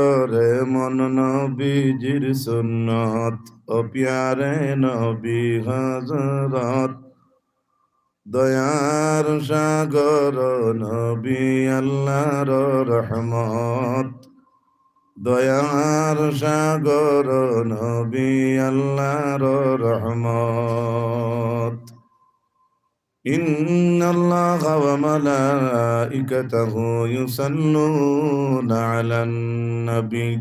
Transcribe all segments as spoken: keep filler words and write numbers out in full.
রে মন নবীজির সুন্নত, ও পিয়ারে নবী হযরত। দয়ার সাগর নবী আল্লাহর রহমত, দয়ার সাগর নবী আল্লাহর রহমত। إن الله وملائكته يصلون على النبي.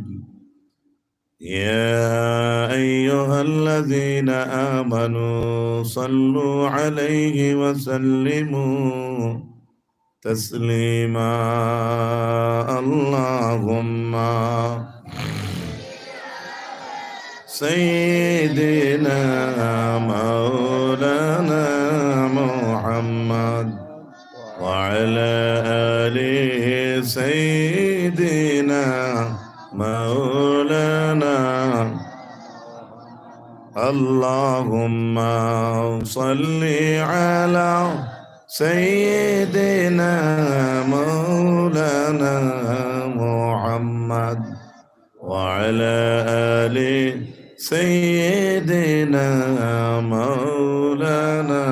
يا أيها الذين آمنوا صلوا عليه وسلموا تسليما. اللهم سيدنا مولانا محمد وعلى آل سيدنا مولانا. اللهم صل على سيدنا مولانا محمد وعلى آل سيدنا مولانا.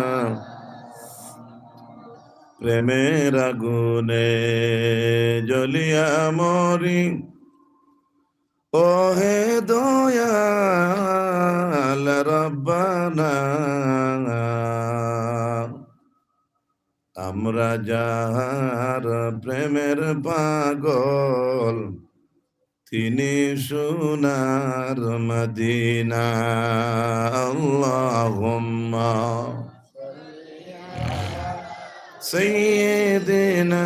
প্রেমের আগুনে জ্বলিয়া মরি, ও হে দয়াল রব্বানা, আমরা যাহার প্রেমের পাগল, তিনি সোনার মদিনা। اللهم سيدنا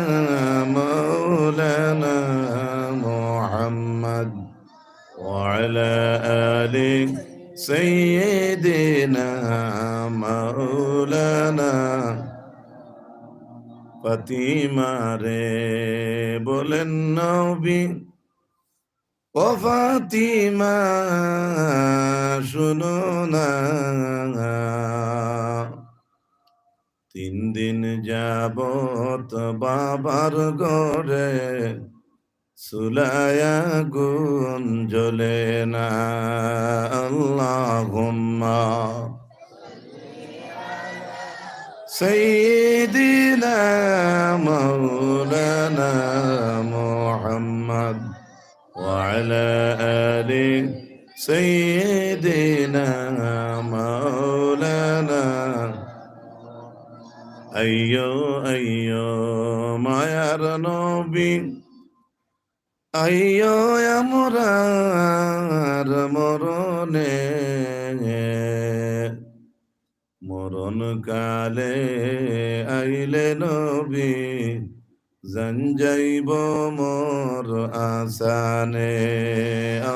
مولانا محمد وعلى آل سيدنا مولانا. ফাতিমা রে বলেন নবী, ও ফাতিমা, শুনো না, তিন দিন যাবত বাবার ঘরে চুলায় আগুন জ্বলে না। اللهم سيدنا مولانا محمد وعلى آل سيدنا مولانا. আইয়ো, আইয়ো, মায়ার নবী, আইয়ো আমরার মরণে, মরণ কালে আইলে নবী, জান যাইব মোর আসানে।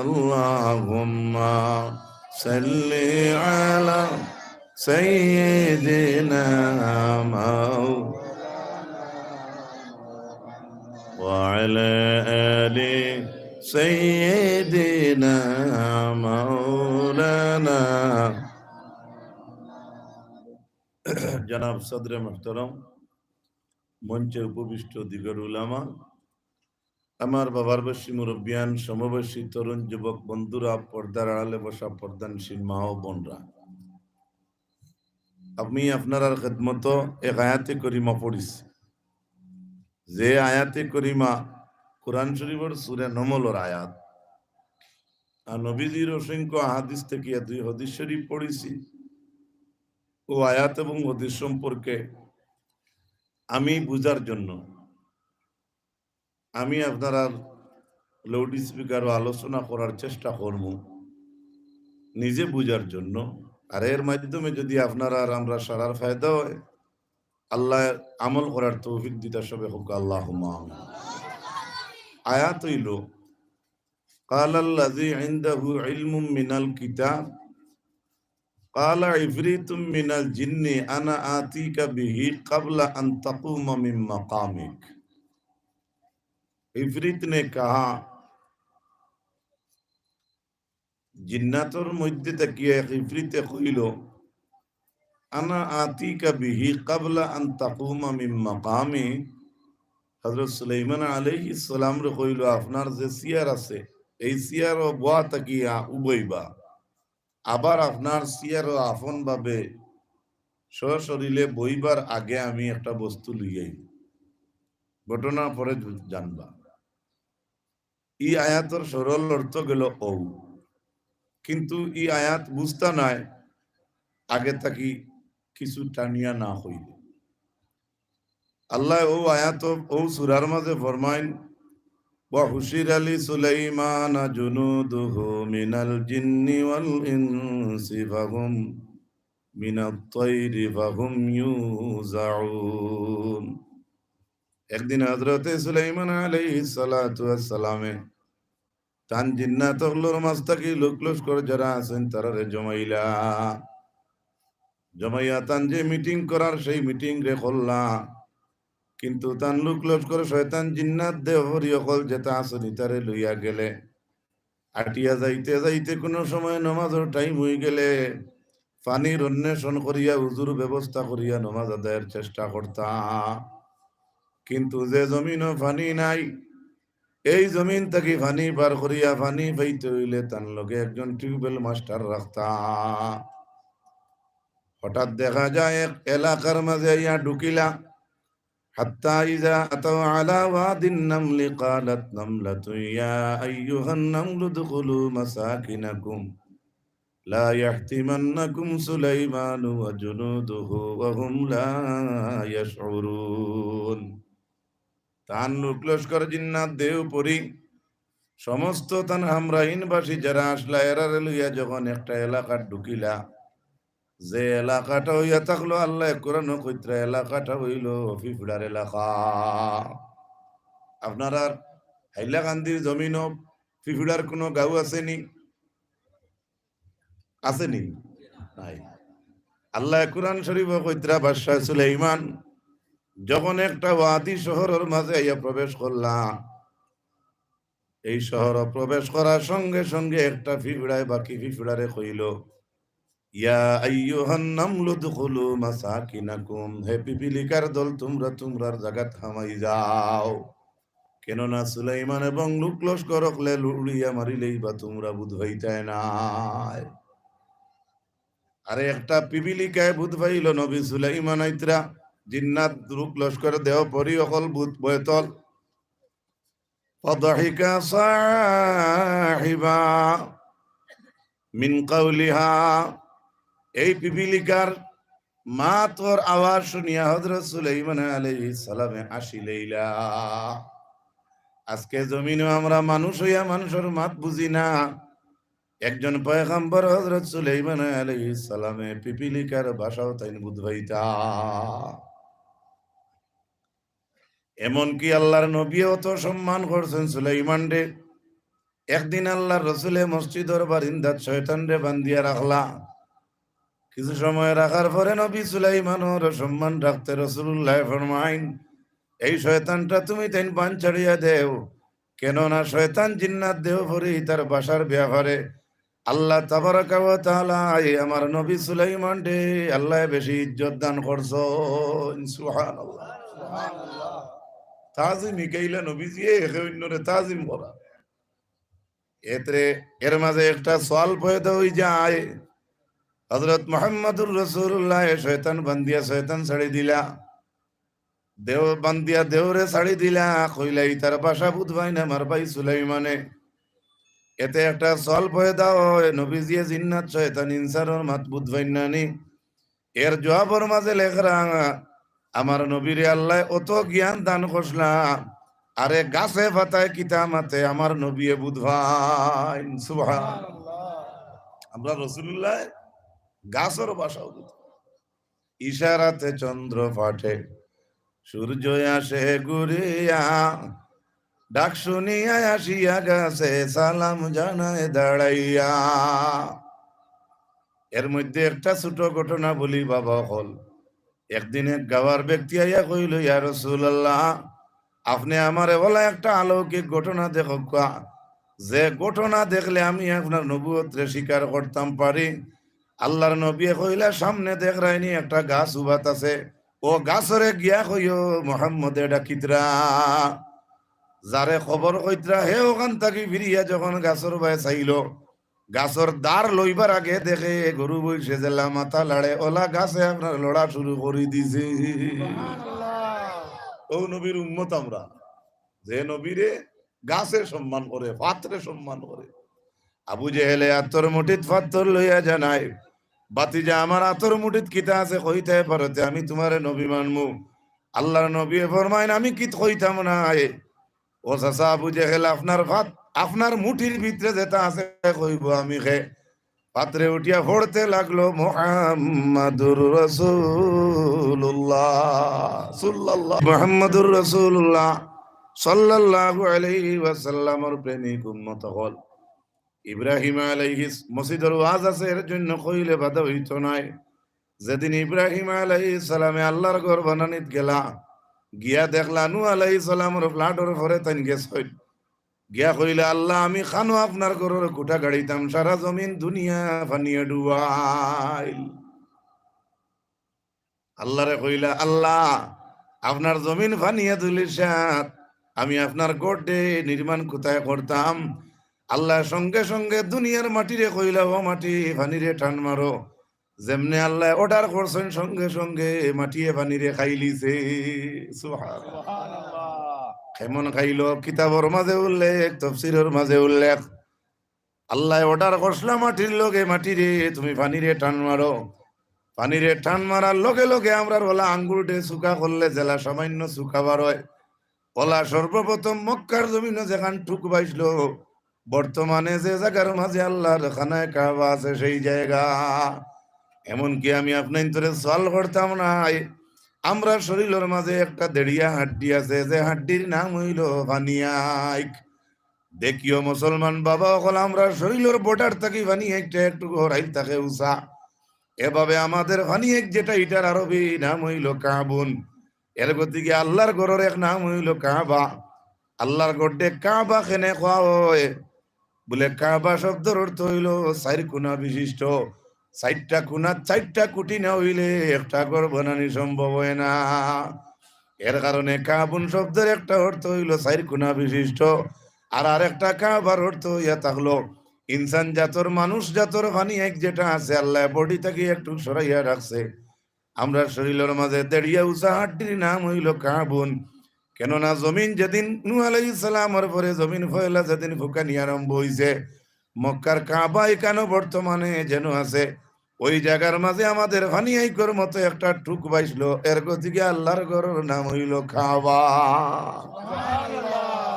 اللهم صل على سيدنا مولانا وعلى آل سيدنا مولانا. জনাব সদরে মুহতারাম, মঞ্চে উপবিষ্ট দিগর উলামা, আমার বাবার বয়সী মুরব্বিয়ান, সমবয়সী তরুণ যুবক বন্ধুরা, পর্দার আড়ালে বসা পর্দানশীল মা ও বোনরা, আমি আপনারার খেদমতো এক আয়াতে করিমা পড়ছি। যে আয়াতে করিমা কোরআন শরীফর সূরা নমলর আয়াত, আর নবীজির অসংখ্য হাদিস থাকিয়া দুই হাদিস শরীফ পড়ছি। ও আয়াত এবং হাদিস সম্পর্কে আমি বুঝার জন্য আমি আপনারার লাউড স্পিকারো আলোচনা করার চেষ্টা করমু নিজে বুঝার জন্য। আর এর মাধ্যমে যদি আপনারার আর আমরার সারার ফায়দা হয়, আল্লায় আমল করার তৌফিক দিতা সবে কউক্কা, আল্লাহুম্মা আমিন। আয়াত অইলো, قال الذي عنده علم من الكتاب قال عفريت من الجن أنا آتيك به قبل أن تقوم من مقامك। ইফরিত নে কাহা, জিন্নাতর মধ্যে থাকিয়া এক ইফরিতে কইল, "আনা আতিকা বিহি কাবলা আন তাকুমা মিন মাকামি।" হযরত সুলাইমান আলাইহিস সালামরে কইল, "আপনার যে চেয়ার আছে, এই চেয়ারো বওয়া থাকিয়া উবাইবা, আবার আপনার চেয়ারো আপনভাবে সশরীরে বইবার আগে আমি একটা বস্তু লইয়াই। ঘটনা পরে জু-, জানবা। ই আয়াতর সরল অর্থ গেল অউ, কিন্তু ই আয়াত বুঝতা নায় আগে থাকি কিছু টানিয়া না কইলে। আল্লায় অউ আয়াত, অউ সূরার মাঝে ফরমাইন, "ওয়া হুশিরা লি সুলাইমানা জুনুদুহু মিনাল জিন্নি ওয়াল ইনসি ফাহুম মিনাত তাইরি ফাহুম ইউজাউন।" একদিন হযরতে সুলাইমান আলাইহিস সালাতু ওয়াস সালামে তান জিন্নাত অকলর মাঝ থাকি লোক লস্কর যারা আছইন, তারারে জমাইলা। জমাইয়া তান যে মিটিং করার, সেই মিটিং রে করলা। কিন্তু তান লোক লস্কর, শয়তান, জিন্নাত, দেহফরি অকল যেতা আছইন, ইতারে লইয়া গেলে। আটিয়া যাইতে যাইতে কুনু সময় নমাজর টাইম অইগেলে পানির অন্বেষণ করিয়া, উজুর ব্যবস্থা করিয়া নমাজ আদায়ের চেষ্টা করতা। কিন্তু যে জমিনো পানি নাই, এই জমিন থাকি পানি পার করিয়া পানি পাইতে অইলে তান লগে একজন টিউবওয়েল মাস্টার রাখতা। হঠাৎ দেখা যায় এক এলাকার মাঝে আইয়া ঢুকিলা। হাত্তা ইযা আতাউ আলা ওয়াদিন নামলি ক্বালাত নামলাতুন ইয়া আইয়ুহান নামলু উদখুলু মাসাকিনাকুম লা ইয়াহতিমান্নাকুম সুলাইমানু ওয়া জুনুদুহু ওয়া হুম লা ইয়াশউরুন। তান লোক লস্কর জিন্নাত দেহফরি সমস্ত তান হামরাইনবাসী যারা আছলা, এরারে লইয়া যখন একটা এলাকাত ঢুকিলা, যে এলাকাটা অইয়া থাকলো, আল্লায় কুরআনো কইতরা এলাকাটা অইলো পিঁপড়ার এলাকা। আপনারার হাইলাকান্দির জমিনো পিঁপড়ার কুনু গাঁও আছেনি? আছেনি? নাই। আল্লায় কুরআন শরীফো কইতরা, বাদশা সুলাইমান যখন একটা ওয়াদি শহরর মাঝে আইয়া প্রবেশ করলা, এই শহরো প্রবেশ করার সঙ্গে সঙ্গে একটা পিঁপড়ায় বাকি পিঁপড়ারে কইলো, "ইয়া আইয়ুহান নামলু উদখুলু মাসাকিনাকুম, হে পিপিলিকার দল, তুমরা তুমরার জাগাত হামাই যাও। কেননা সুলাইমান এবং লোক লস্কর অকলে লুড়িয়া মারিলেইবা তুমরা বুধ পাইতায় নায়।" আরে একটা পিপিলিকায় বুধ পাইলো নবী সুলাইমান আইতরা, জিন্নাত লোক লস্কর দেহফরি অকল বুধ বয়তল। ফাদাহিকা সাহিবা মিন কাউলিহা। এই পিপিলিকার মাতর আওয়াজ শুনিয়া হযরত সুলাইমান আলাইহিস সালামে হাসিলাইলা। আজকে জমিনো আমরা মানুষ অইয়া মানুষর মাত বুঝি না। একজন পয়গম্বর হযরত সুলাইমান আলাইহিস সালামে পিপিলিকার ভাষাও তাইন বুঝ পাইতা। এমনকি আল্লাহর নবীয়ে অত সম্মান করছইন সুলাইমানরে। একদিন আল্লাহর রসুলে মসজিদর বারিন্দাত শয়তানরে বান্ধিয়া রাখলা। কিছু সময় রাখার পরে নবী সুলাইমানর সম্মান রাখতে রাসূলুল্লায় ফরমাইন, "এই শয়তানটা তুমি তাইন বান ছাড়িয়া দেও, কেননা শয়তান জিন্নাত দেহফরি তার ভাষার ব্যাপারে আল্লাহ তাবারাকা ওয়া তাআলায় আমার নবী সুলাইমানরে আল্লায় বেশি ইজ্জত দান করছইন।" সুবহানাল্লাহ। তাজিম হিকাইলা নবীজিয়ে একে অইন্যরে তাজিম করা। এতরে এর মাঝে একটা সওয়াল পয়দা অই যায়, হযরত মুহাম্মাদুর রাসূলুল্লায় শয়তান বান্ধিয়া শয়তান ছাড়ি দিলা, দেও বান্ধিয়া দেওরে ছাড়ি দিলা, কইলা, "ইতার ভাষা বুঝ পাইন আমার ভাই সুলাইমানে।" এতে একটা সওয়াল পয়দা অয়, নবীজিয়ে জিন্নাত শয়তান ইনসানর মাত বুঝ পাইন না নি? এর জবাবর মাঝে লেখরা, "আমার নবীরে আল্লায় অত জ্ঞান দান করছলা, আরে গাছে পাতায় কিতা মাতে আমার নবীয়ে বুঝ পাইন।" সুবহানাল্লাহ। আমরা রাসূলুল্লায় গাছর ভাষাও বুঝ পাইন। ইশারাতে চন্দ্র ফাটে, সূর্য আসে ঘুরিয়া, ডাক শুনিয়া আসিয়া গাছে সালাম জানায় দাঁড়াইয়া। এর মধ্যে একটা ছোট ঘটনা বলি বাবা অকল। একদিন এক গাওয়ার ব্যক্তি আইয়া কইল, "ইয়া রাসূলুল্লাহ, আপনে আমারে অলা একটা অলৌকিক ঘটনা দেখউক্কা, যে ঘটনা দেখলে আমি আপনার নবুয়তরে স্বীকার করতাম পারি।" আল্লাহর নবীয়ে কইলা, "সামনে দেখরায়নি একটা গাছ উবাত আছে, অউ গাছরে গিয়া কইও মুহাম্মদে ডাকিতরা।" যারে খবর কইতরা, হে অখান থাকি ফিরিয়া যখন গাছর বায় চাইলো, গাছর দার লইবার আগে দেখে গরু বইছে যেলা মাথা লাড়ে, অলা গাছে আপনার লড়া শুরু করি দিছে। ও নবীর উম্মত আমরা, যে নবীরে গাছে সম্মান করে, ফাতরে সম্মান করে। আবু জেহেলে আতর মুঠিত ফাত্তর লইয়া জানায়, "ভাতিজা, আমার আতর মুঠিত কিতা আছে কইতায় পারো তে আমি তুমারে নবী মানমু।" আল্লাহর নবী ফরমাইন, "আমি কিতা কইতাম নায়।" "ও চাচা আবু জেহেল, আপনার ফাত-, আপনার মুঠির ভিতরে যেটা আছে কইবো আমি খে।" ফাতরে উঠিয়া পড়তে লাগলো, "মুহাম্মাদুর রাসূলুল্লাহ সাল্লাল্লাহু, মুহাম্মাদুর রাসূলুল্লাহ সাল্লাল্লাহু আলাইহি ওয়াসাল্লামর প্রেমিক উম্মত অকল।" ইব্রাহিম আলাইহিস, মসজিদর ওয়াজ আছে, এর জন্য কইলে বাধা অইতো নায়। যেদিন ইব্রাহিম আলাইহিস সালামে আল্লাহর ঘর বানানিত গেলা, গিয়া দেখলা নূহ আলাইহিস সালামর ফ্ল্যাটর পরে তাইন গেছইন। গিয়া কইলা, "আল্লাহ, আমি খানো আপনার ঘরর খুটা গাড়িতাম, সারা জমিন দুনিয়া পানিয়ে ডুবাইল।" আল্লাহরে কইলা, "আল্লাহ, আপনার জমিন পানিয়ে তুলির সাত, আমি আপনার ঘরডে নির্মাণ কোথায় করতাম?" আল্লাহ সঙ্গে সঙ্গে দুনিয়ার মাটিরে কইলা, "ও মাটি, পানিরে টান মারো।" যেমনে আল্লাহ অর্ডার করছইন, সঙ্গে সঙ্গে মাটিয়ে পানিরে খাইলিছে। সুবহানাল্লাহ। সুবহানাল্লাহ। কেমন খাইলো? কিতাবর মাঝে উল্লেখ, তফসিরর মাঝে উল্লেখ। আল্লাহ অর্ডার করছলা মাটির লগে, "মাটিরে, তুমি পানিরে টান মারো।" পানিরে টান মারার লগে লগে আমরার অলা আঙ্গুলডে চুকা করলে যেলা সামান্য চুকা বার অয়, অলা সর্বপ্রথম মক্কার জমিনো যেখান ঠুক বাইছলো, বর্তমানে যে জাগার মাঝে আল্লাহর খানায় কাবা আছে, সেই জাগা। এমনকি আমি আপনাইন্তরে সওয়াল করতাম নায়, আমরার শরীলর মাঝে একটা দেড়িয়া হাড্ডি আছে, যে হাড্ডির নাম অইলো পানিয়াইক। দেখিও মুসলমান বাবা অকল, আমরার শরীলর বর্ডার থাকি পানিয়াইকটা একটু হরাইল থাকে উচা। এভাবে আমাদের পানিয়াইক যেটা, ইটার আরবি নাম অইলো কাবুন। এর গতিকে আল্লাহর ঘরর এক নাম অইলো কাবা। আল্লাহর ঘররে কাবা কেনে কওয়া অয়? বুলে, কাবা শব্দর অর্থ অইলো চাইর কোণা বিশিষ্ট। চাইরটা কোণা, চাইরটা কুটি না অইলে একটা ঘর বানানি সম্ভব অয় না। এর কারণে কাবুন শব্দর একটা অর্থ অইলো চাইর কোণা বিশিষ্ট, আর আরেকটা কাবার অর্থ অইয়া থাকলো ইনসান জাতর, মানুষ জাতর পানিয়াইক যেটা আছে, আল্লাহ বডি থাকি একটু সরাইয়া রাখছে। আমরার শরীলর মাঝে দেড়িয়া উচা হাড্ডির নাম অইলো কাবুন। কেননা জমিন যেদিন নূহ আলাইহিস সালামর পরে জমিন পয়লা যেদিন ফুকানি আরম্ভ অইছে, মক্কার কাবা ইকানো বর্তমানে যেন আছে, ওই জাগার মাঝে আমাদের পানিয়াইকর মতো একটা ঠুক বাইছলো, এর গতিকে আল্লাহর ঘরর নাম অইলো কাবা।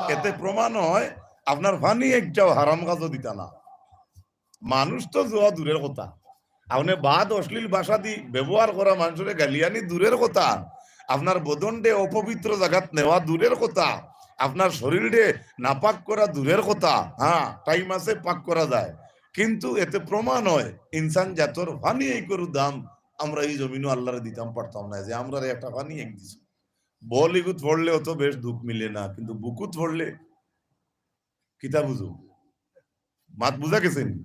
এতে প্রমাণ অয় আপনার পানিয়াইকটাও হারাম কাজো দিতা না। মানুষ তো যাওয়া দূরের কথা, আপনে বাদ অশ্লীল ভাষা দি ব্যবহার করা, মানষরে গালিয়ানি দূরের কথা, আপনার বদনরে অপবিত্র জাগাত নেওয়া দূরের কথা, আপনার শরীলরে নাপাক করা দূরের কথা। হ্যাঁ, টাইম আছে, পাক করা যায়, কিন্তু এতে প্রমাণ অয় ইনসান জাতর পানিয়াইকর দাম আমরা ই জমিনো আল্লাহরে দিতাম পারতাম না, যে আমরারে একটা পানিয়াইক দিছে। বল ইগুত পড়লে অত বেশ দুখ মিলে না, কিন্তু বুকুত পড়লে কিতা বুঝো? মাত বুঝা গেছে নি?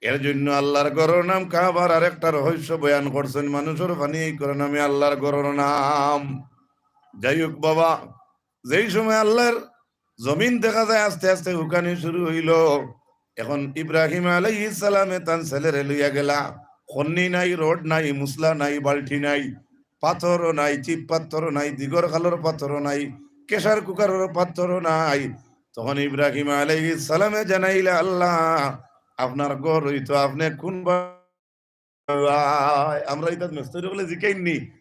এর জন্য আল্লাহর ঘরর নাম কাবার আরেকটা রহস্য বয়ান করছইন, মানুষর পানিয়াইকর নামে আল্লাহর ঘরর নাম। যাই হোক বাবা, যেই সময় আল্লাহর জমিন দেখা যায় আস্তে আস্তে হুকানি শুরু অইলো, এখন ইব্রাহিম আলাইহিস সালামে তান ছেলেরে লইয়া গেলা, খন্নি নাই, রড নাই, মুসলা নাই, বালটি নাই, পাথরও নাই, চিপ পাথরও নাই, দিগর খালর পাথরও নাই, কেশার কুকারর পাথরও নাই। তখন ইব্রাহিম আলাইহিস সালামে জানাইলা, "আল্লাহ, আপনার ঘর অইতো, আপনে কোন বা-, আমরা ইতা মেস্তরি অকলে জিকাইন নি,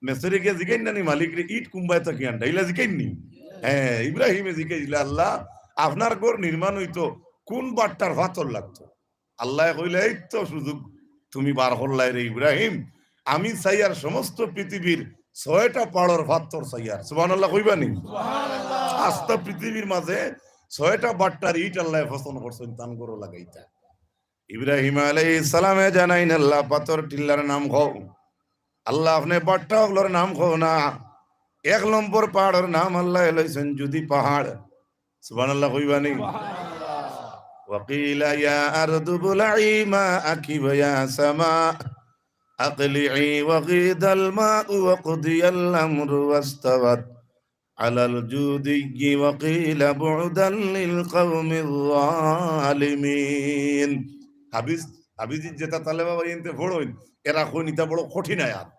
মেস্তরি গিয়া জিকাইন না নি, 'মালিকরে, ইট কুনবায় থাকি আনতা?' ইলা জিকাইন নি?" হ্যাঁ, ইব্রাহিমে জিকাইলা, "আল্লাহ, আপনার ঘর নির্মাণ অইতো, কোন বাট্টার পাথর লাগতো?" আল্লায় কইলা, "এই তো সুযোগ তুমি বার করলায় রে ইব্রাহিম, আমি চাইয়ার সমস্ত পৃথিবীর ছয়টা পাড়র পাথর চাইয়ার।" সুবহানাল্লাহ কইবা নি? আস্তা পৃথিবীর মাঝে ছয়টা বাট্টার ইট আল্লায় পছন্দ করছইন, তান ঘরো লাগাইতা। ইব্রাহিম আলাইহিস সালামে জানাইন, "আল্লাহ, পাথর টিল্লার নাম কও।" "আল্লাহ, আপনে বাট্টা অকলর নাম কও না।" এক নম্বর পাড়র নাম আল্লায় লইছইন জুদি পাহাড়। সুবহানাল্লাহ কইবা নি? وقيل يا أرض ابلعي ماءك ويا سماء أقلعي وغيض الماء وقضي الأمر واستوت আলাল জুদিয়্যি ওয়া কিলা বু'দাল লিল কওমিজ জালিমিন। হাফিজ, হাফিজি যেতা তালেবা ভাইয়াইন্তে পড়ইন, এরা কইন ইতা বড় কঠিন আয়াত।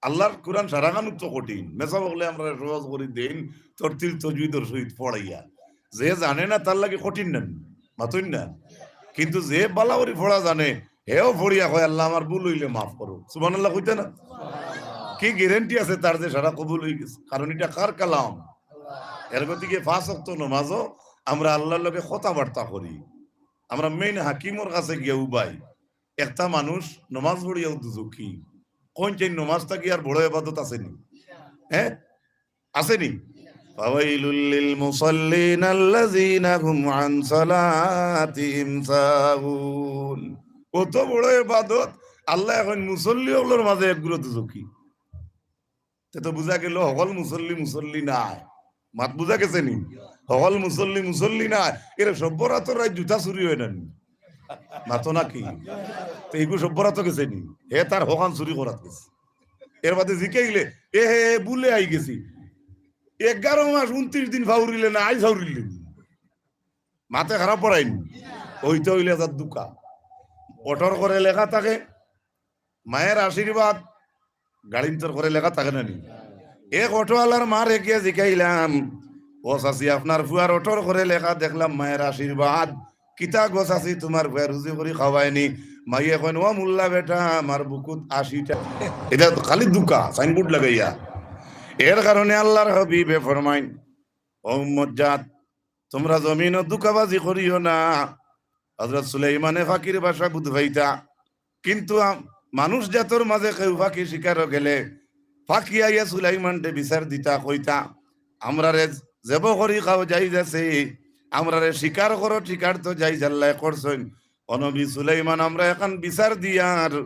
আল্লার কুরআন সারাখান তো কঠিন। মেসাব অকলে আমরারে সহজ করি দেইন, তরতিল তজবিদর সহিত পড়াইয়া। যে জানে না তার লাগি কঠিন না নি? মাতইন না? কিন্তু যে ভালা করি পড়া জানে, হেও পড়িয়া কয়, "আল্লাহ, আমার ভুল অইলে মাফ করো।" সুবহানাল্লাহ কইতা না? কি গ্যারান্টি আছে তার যে সারা কবুল অইগেছে? কারণ ইটা কার কালাম? এর গতিকে পাঁচ ওয়াক্ত নমাজও আমরা আল্লার লগে কথাবার্তা করি। আমরা মেইন হাকিমর কাছে গিয়া উবাই। একটা মানুষ নমাজ পড়িয়াও দুজখি। কোন চেইন নমাজ থাকি আর বড় ইবাদত আছে নি? হ্যাঁ? আছে নি? ফাওয়াইলুল লিল মুসাল্লিন আল্লাযীনা হুম আন সালাতিহিম সাহুন। অত বড় ইবাদত, আল্লায় কইন মুসল্লি অকলর মাঝে এক গুরু দুজখি। তে তো বুঝা গেল হকল মুসল্লি মুসল্লি নায়। মাত বুঝা গেছে নি? হকল মুসল্লি মুসল্লি নায়। এরে সব্বরাতর রাইত জুতা চুরি অয় না নি? মাতো নাকি? তে ইগু সব্বরাতো গেছে নি? হে তার হকল চুরি করাত গেছে। এর বাদে জিকাইলে, "এ হে, ভুলে আইগেছি।" এগারো মাস ঊনত্রিশ দিন ফাউরিলে না, আইজ ফাউরিলে নি? মাতে খারাপ পড়াইন। অইতে অইলে যার দুকা। অটোর করে লেখা থাকে, মায়ের আশীর্বাদ, গাড়িন্তর করে লেখা থাকে না নি? এক অটোআলার মারে গিয়া জিকাইলাম, "ও চাচি, আপনার ফুয়ার অটোর করে লেখা দেখলাম মায়ের আশীর্বাদ। কিতা গো চাচি, তুমার ফুয়ায় রুজি করি খাওয়ায় নি?" মাইয়ে কইন, "ও মুল্লা বেটা, আমার বুকুত আশিটা।" ইটা তো খালি দুকা, সাইনবোর্ড লাগাইয়া। এর কারণে আল্লার হাবিবে ফরমাইন, "ও উম্মত জাত, তুমরা জমিনো দুকাবাজি করিও না।" হযরত সুলাইমানে পাখির ভাষা বুঝ পাইতা, কিন্তু আম-, মানুষ জাতর মাঝে কেউ পাখি শিকারো গেলে পাখি আইয়া সুলাইমানরে বিচার দিতা, কইতা, "আমরারে জেবো করি খাও জাইজ আছে, আমরারে শিকার করো, শিকার তো জাইজ আল্লায় করছইন। ও নবী সুলাইমান, আমরা এখান বিচার দিয়ার,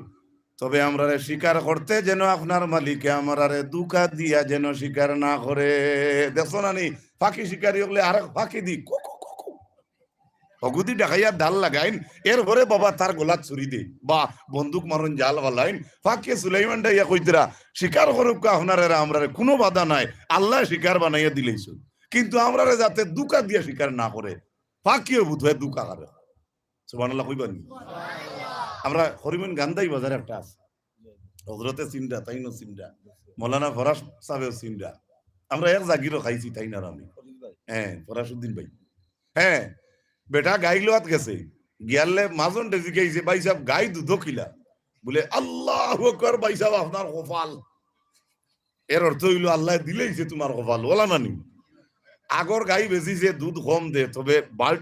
তবে আমরারে শিকার করতে যেন আপনার মালিকে আমরারে দুকা দিয়া যেন শিকার না করে।" দেখছো না নি, পাখি শিকারি অকলে আরেক পাখি দি কু কু কু কু। হগুদি ডাকাইয়া ডাল লাগাইন, এরপরে বাবা তার গলাত ছুরি দে, বা বন্দুক মারইন, জাল ফালাইন। পাখিয়ে সুলাইমানরে ইয়া কইতরা, "শিকার করউক্কা আপনারারে, আমরারে কুনু বাধা নাই, আল্লায় শিকার বানাইয়া দিলাইছইন, কিন্তু আমরারে যাতে দুকা দিয়া শিকার না করে।" পাখিয়ে বুঝ অয় দুকা করে। সুবহানাল্লাহ কইবা নি? আমরা করিমগঞ্জ গান্ধাই বাজার একটা আছে, হজরতে চিনরা, তাইনও চিনরা, মৌলানা ফরাজ সাহেবও চিনরা, আমরা এক জাগিরও খাইছি তাইন আর আমি। হ্যাঁ, ফরাসুদ্দিন ভাই। হ্যাঁ, বেটা গাই লওয়াত গেছে, গিয়ালে মাজনরে জিকাইছে, "ভাই সাহেব, গাই দুধো কিলা?" বুলে, "আল্লাহু আকবার, ভাই সাহেব, আপনার কপাল।" এর অর্থ অইলো, "আল্লায় দিলাইছে তুমার কপাল।" অলা না নি? আগর গাই বেচিছে, দুধ কম দে, তবে বাল্ট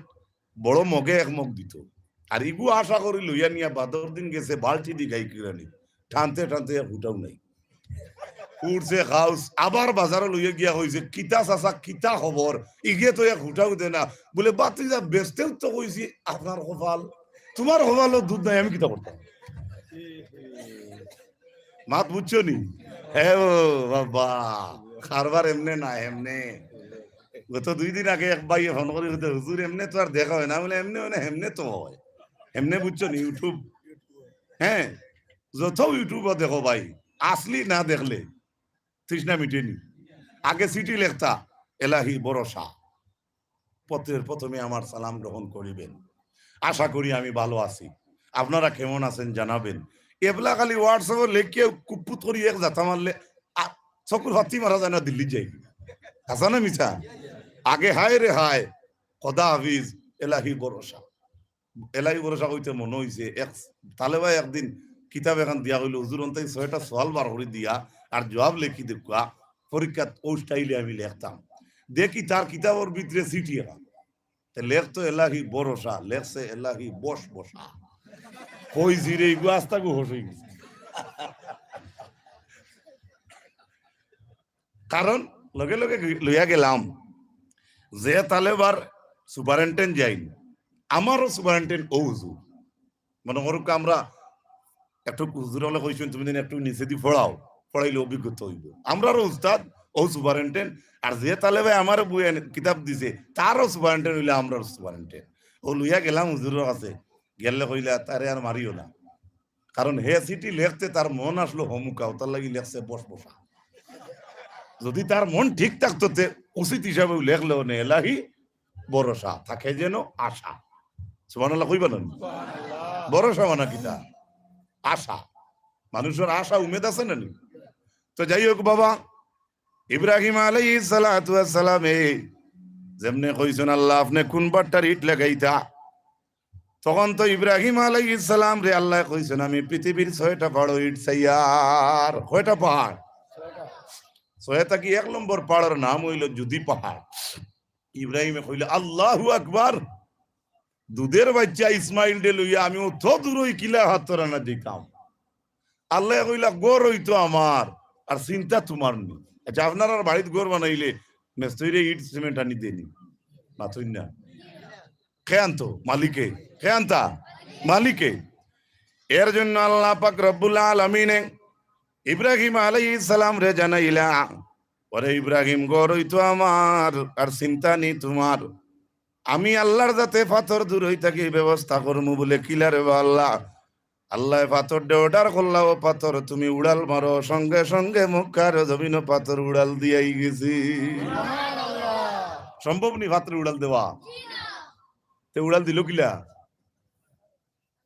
বড় মগে এক মগ দিত। আর ইগু আশা করি লইয়া নিয়া বাদর দিন গেছে বালতি দি গাই কিনানি, টানতে টানতে এক হুটাও নাই। উঠছে খাউস, আবার বাজারো লইয়া গিয়া কইছে, "কিতা চাচা, কিতা খবর? ইগে তো এক হুটাও দে না।" বুলে, "বাতিজা, বেচতেউ তো কইছি আপনার কপাল, তুমার কপালো দুধ নাই, আমি কিতা করতাম?" মাত বুঝছো নি? হে ও বাবা, কারবার এমনে না, এমনে। গত দুই দিন আগে এক ভাইয়ে ফোন করি কইতে, "হুজুর, এমনে তো আর দেখা অয় না।" বুলে, "এমনে অয় না, হেমনে তো অয়।" হেমনে বুঝছো নি? YouTube, হ্যাঁ, যত YouTube দেখো ভাই, আসলি না দেখলে তৃষ্ণা মিটেনি। আগে চিঠি লেখতা, "এলাহি ভরসা।" পত্রের প্রথমে আমার সালাম গ্রহণ করিবেন। আশা করি আমি ভালো আছি। আপনারা কেমন আছেন জানাবেন। এবলা খালি WhatsApp-ও লেখিয়া কুপ্পুত করি এক জাতা মারলে, আ, চকুর ফাতি মারা যায় না, দিল্লি যাই। হাছা না মিছা? আগে হায় রে হায়, খোদা হাফিজ, এলাহি ভরসা। এলাহি ভরসা কইতে মনো অইছে, এক তালেবায় একদিন কিতাব এখান দিয়া কইলো, "হুজুর, অন্তাই ছয়টা সওয়াল বার করি দিয়া আর জবাব লেখি দেউক্কা, পরীক্ষাত অউ style-এ আমি লেখতাম।" দেখি তার কিতাবর ভিতরে চিঠি এখান। তে লেখতো এলাহি ভরসা, লেখছে এলাহি বস বসা। কইছি রে, ইগু আস্তাগু হস অইগেছে। কারণ লগে লগে লইয়া গেলাম, যে তালেবার superintendent যাইন, আমারও superintendent অউ হুজুর। মনো করউক্কা আমরা একটু হুজুর অকলে কইছইন, "তুমি যেন একটু নিচেদি পড়াও, পড়াইলে অভিজ্ঞতা অইবো।" আমরারও উস্তাদ, অউ superintendent, আর যে তালেবায় আমারে বইয়া কিতাব দিছে, তারও superintendent অইলে আমরারও superintendent। অউ লইয়া গেলাম হুজুরর কাছে, গেলে কইলা, "তারে আর মারিও না।" কারণ হে চিঠি লেখতে তার মন আসলো হমুকা, অতার লাগি লেখছে বস বসা। যদি তার মন ঠিক থাকতো, তে উচিত হিসাবে লেখলো নে এলাহি ভরসা, থাকে যেন আশা। সুবহানাল্লাহ কইবা না? ভরসা মানে কিতা? আশা। মানুষর আশা উমেদ আছে না নি? তো যাই হোক বাবা, ইব্রাহিম আলাইহিস সালাতু ওয়াস সালামে যেমনে কইছইন, "আল্লাহ, আপনে কুন বাট্টার ইট লাগাইতা?" তখন তো ইব্রাহিম আলাইহিস সালামরে আল্লায় কইছইন, "আমি পৃথিবীর ছয়টা পাহাড়ো ইট চাইয়ার।" কয়টা পাহাড়? ছয়টা। কি এক নম্বর পাহাড়র নাম অইলো জুদি পাহাড়। ইব্রাহিমে কইলো, "আল্লাহু আকবার, দুধের বাইচ্চা ইসমাইলরে লইয়া আমি অত দূরই কিলা পাথর আনা যাইতাম?" আল্লায় কইলা, "ঘর অইতো আমার, আর চিন্তা তুমার নি।" আচ্ছা, আপনারার বাড়িত ঘর বানাইলে মেস্তইরে ইট সিমেন্ট আনি দেনি? মাতইন না। কে আনতো? মালিকে। কে আনতা? মালিকে। এর জন্য আল্লাহ পাক রব্বুল আলামিনে ইব্রাহিম আলাইহিস সালামরে জানাইলা, "ওরে ইব্রাহিম, ঘর অইতো আমার, আর চিন্তা নি তুমার। আমি আল্লাহর যাতে পাথর দূরই থাকি ব্যবস্থা করমু।" বলে, "কিলা রে বা আল্লাহ?" আল্লায় পাথররে অর্ডার করলা, "ও পাথর, তুমি উড়াল মারো।" সঙ্গে সঙ্গে মক্কার জমিনো পাথর উড়াল দিয়াই গেছে। সম্ভব নি পাথর উড়াল দেওয়া? তে উড়াল দিলো কিলা?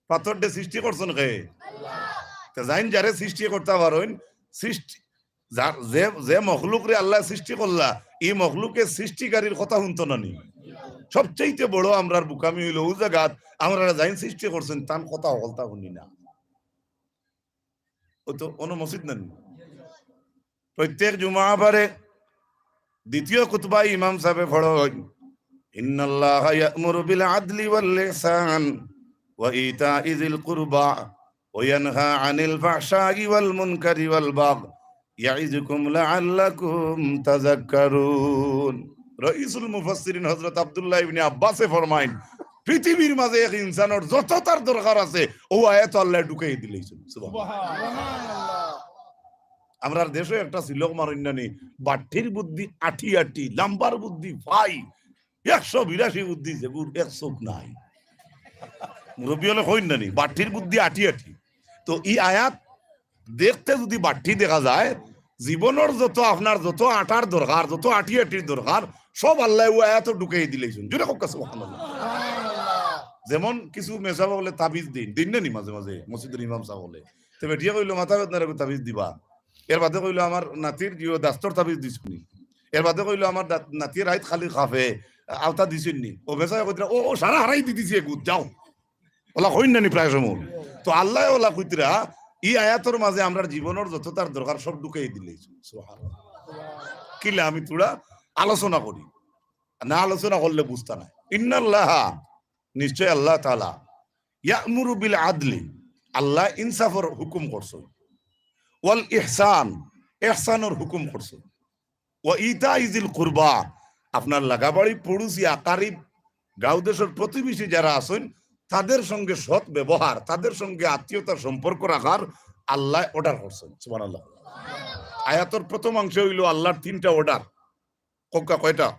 পাথররে সৃষ্টি করছইন কে? তে যাইন যারে সৃষ্টি করতা পারইন, সৃষ্টি, যার, যে, যে মখলুকরে আল্লায় সৃষ্টি করলা, ই মখলুকে সৃষ্টিকারীর কথা হুনতো না নি? সবচাইতে বড় আমরার বুকামি অইলো অউ জাগাত, আমরারে যাইন সৃষ্টি করছইন, তান কথা হকলতা হুনি না। ও তো অনো মসজিদ না নি? প্রত্যেক জুমা বারে দ্বিতীয় খুতবায় ইমাম সাবে পড়ইন, "ইন্নাল্লাহা ইয়া'মুরু বিল আদলি ওয়াল ইহসান ওয়া ইতাই যিল কুরবা ওয়া ইয়ানহা আনিল ফাহশাই ওয়াল মুনকারি ওয়াল বাগই ইয়াইযুকুম লাআল্লাকুম তাযাক্কারুন।" রইসুল মুফাসসিরিন হযরত আব্দুল্লাহ ইবনে আব্বাসে ফরমাইন, পৃথিবীর মাঝে এক ইনসানর যত তার দরকার আছে, অউ আয়াত আল্লায় ঢুকাই দিলাইছইন। সুবহানাল্লাহ। সুবহানাল্লাহ। আমরার দেশো একটা সিলক মাতইন না নি, বাট্টির বুদ্ধি আটি আটি, লাম্বার বুদ্ধি ফাই, একশো বিরাশি বুদ্ধি যেগুর এক চউখ নাই। মুরব্বি অকলে কইন না নি, বাট্টির বুদ্ধি আটি আটি। তো ই আয়াত দেখতে যুদি বাট্টি দেখা যায়, জীবনর যত, আপনার যত আটার দরকার, যত আটি আটির দরকার, সব আল্লায় অউ আয়াতো ঢুকাই দিলাইছইন। জোরে কউক্কা সুবহানাল্লাহ। যেমন কিছু মেসাব অকলে তাবিজ দেইন, দেইন না নি মাঝে মাঝে, মসজিদর ইমাম সাব অকলে। তে বেটিয়ে কইলো, "মাথা বেদনার এগু তাবিজ দিবা।" এর বাদে কইলো, "আমার নাতির জিও দাস্তর তাবিজ দিছইন নি?" এর বাদে কইলো, "আমার দা-, নাতিয়ে রাইত খালি কাঁপে, আওতা দিছইন নি?" অউ মেসাবে কইতরা, "ও, ও সারা হারাই দি দিছি এগু, যাও।" অলা কইন না নি প্রায় সময়। তো আল্লায় অলা কইতরা, ই আয়াতর মাঝে আমরার জীবনর যত তার দরকার সব ঢুকাই দিলাইছইন। সুবহানাল্লাহ। কিলা আমি থুড়া আলোচনা করি, না আলোচনা করলে বুঝতা নায়। ইন্নাল্লাহা, নিশ্চয় আল্লাহ তাআলা, ইয়া'মুরু বিল আদলি, আল্লায় ইনসাফর হুকুম করছইন, ওয়াল ইহসান, ইহসানর হুকুম করছইন, ওয়া ইতাই যিল কুরবা, আপনার লাগাবাড়ি, পড়ুশি, আকারিব, গাঁও দেশর প্রতিবেশী যারা আছইন, তাদের সঙ্গে সৎ ব্যবহার, তাদের সঙ্গে আত্মীয়তার সম্পর্ক রাখার আল্লায় অর্ডার করছইন। সুবহানাল্লাহ। আয়াতর প্রথম অংশে অইলো আল্লাহর তিনটা অর্ডার। কউক্কা কয়টা?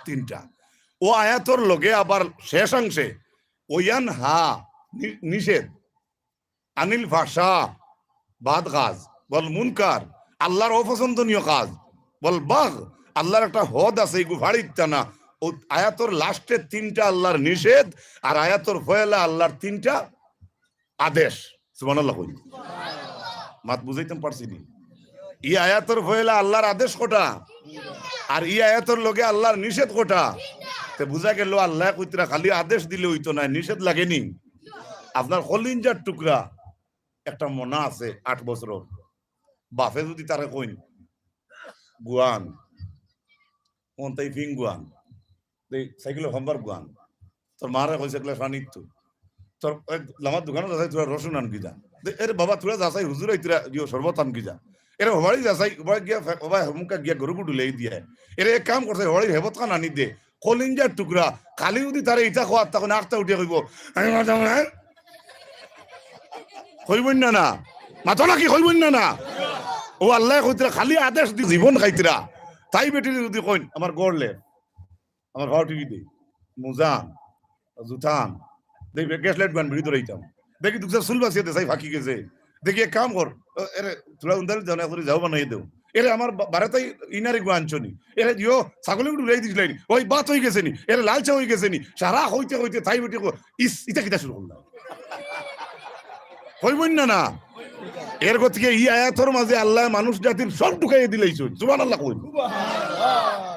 তিনটা। অউ আয়াতর লগে আবার শেষাংশে ওয়ানহা, নি-, নিষেধ, আনিল ফাহশা, বাদ কাজ, ওয়াল মুনকার, আল্লাহর অপছন্দনীয় কাজ, ওয়াল বাগই, আল্লাহর একটা হদ আছে, ইগু ফাড়ি দিতা না। অউ আয়াতর লাস্টে তিনটা আল্লাহর নিষেধ, আর আয়াতর পয়লা আল্লাহর তিনটা আদেশ। সুবহানাল্লাহ কইন। মাত বুঝাইতাম পারছি নি? ই আয়াতর পয়লা আল্লাহর আদেশ কয়টা? আর ই আয়াতর লগে আল্লাহর নিষেধ কয়টা? তে বুঝা গেল আল্লায় কইতরা খালি আদেশ দিলে অইতো নায়, নিষেধ লাগে নি? আপনার কলিঞ্জার টুকরা একটা মনা আছে আট বছরর, বাফে যুদি তারে কইন, "গুয়ান, অন তাই ফিং গুয়ান।" এই সাইকেলর হাম্বার গুয়ান। তোর মারে কইছে, "এগুলা পানি তো।" তোর ওই লামার দোকানো যাচাই, থুড়া রসুন আনগি যা। দে, "এরে বাবা, থুড়া যাচাই, হুজুর আইতরা, দিও শরবত আনগি যা।" এরে হবাড়ি যাচাই, হবাড়ি গিয়া ফে-, হবাই হমুকা গিয়া গরু গুটু লেই দিয়া। এরে এক কাম করছে, হবাড়ির হেবত খান আনি দে। কলিঞ্জার টুকরা, খালি যুদি তারে ইটা খোয়ার, তখন আখতা উঠিয়া কইবো, "আমি মাতাম না।" কইবইন না না? মাতো নাকি কইবইন না না? অউ আল্লায় কইতরা, খালি আদেশ দি জীবন খাইতরা। তাই বেটিরে যুদি কইন, "আমার গড় লে।" আমার ফাও টিভি দে, মুজান, জুতান, দেখি গ্যাস লাইট বান বিড়ি ধরাইতাম। দেখি দুকসা চুল বাচিয়া দে, চাই ফাঁকি গেছে। দেখি এক কাম কর, এ, এরে, থুড়া উন্দালি যাও না, করে যাও বানাই দেও। এরে আমার বা-, বারাতাই ইনারে গুয়া আনছো নি? এরে দিও, ছাগলে উড়ে উড়াই দিছিলাই নি? ওই ভাত অই গেছে নি? এরে লাল চা অই গেছে নি?" সারা কইতে কইতে তাই বেটি কো, "ইস, ইতা কিতা শুরু করলা?" কইবইন না, না? এর গতিকে ই আয়াতর মাঝে আল্লায় মানুষ জাতির সব ঢুকাইয়া দিলাইছইন। সুবহানাল্লাহ কইন।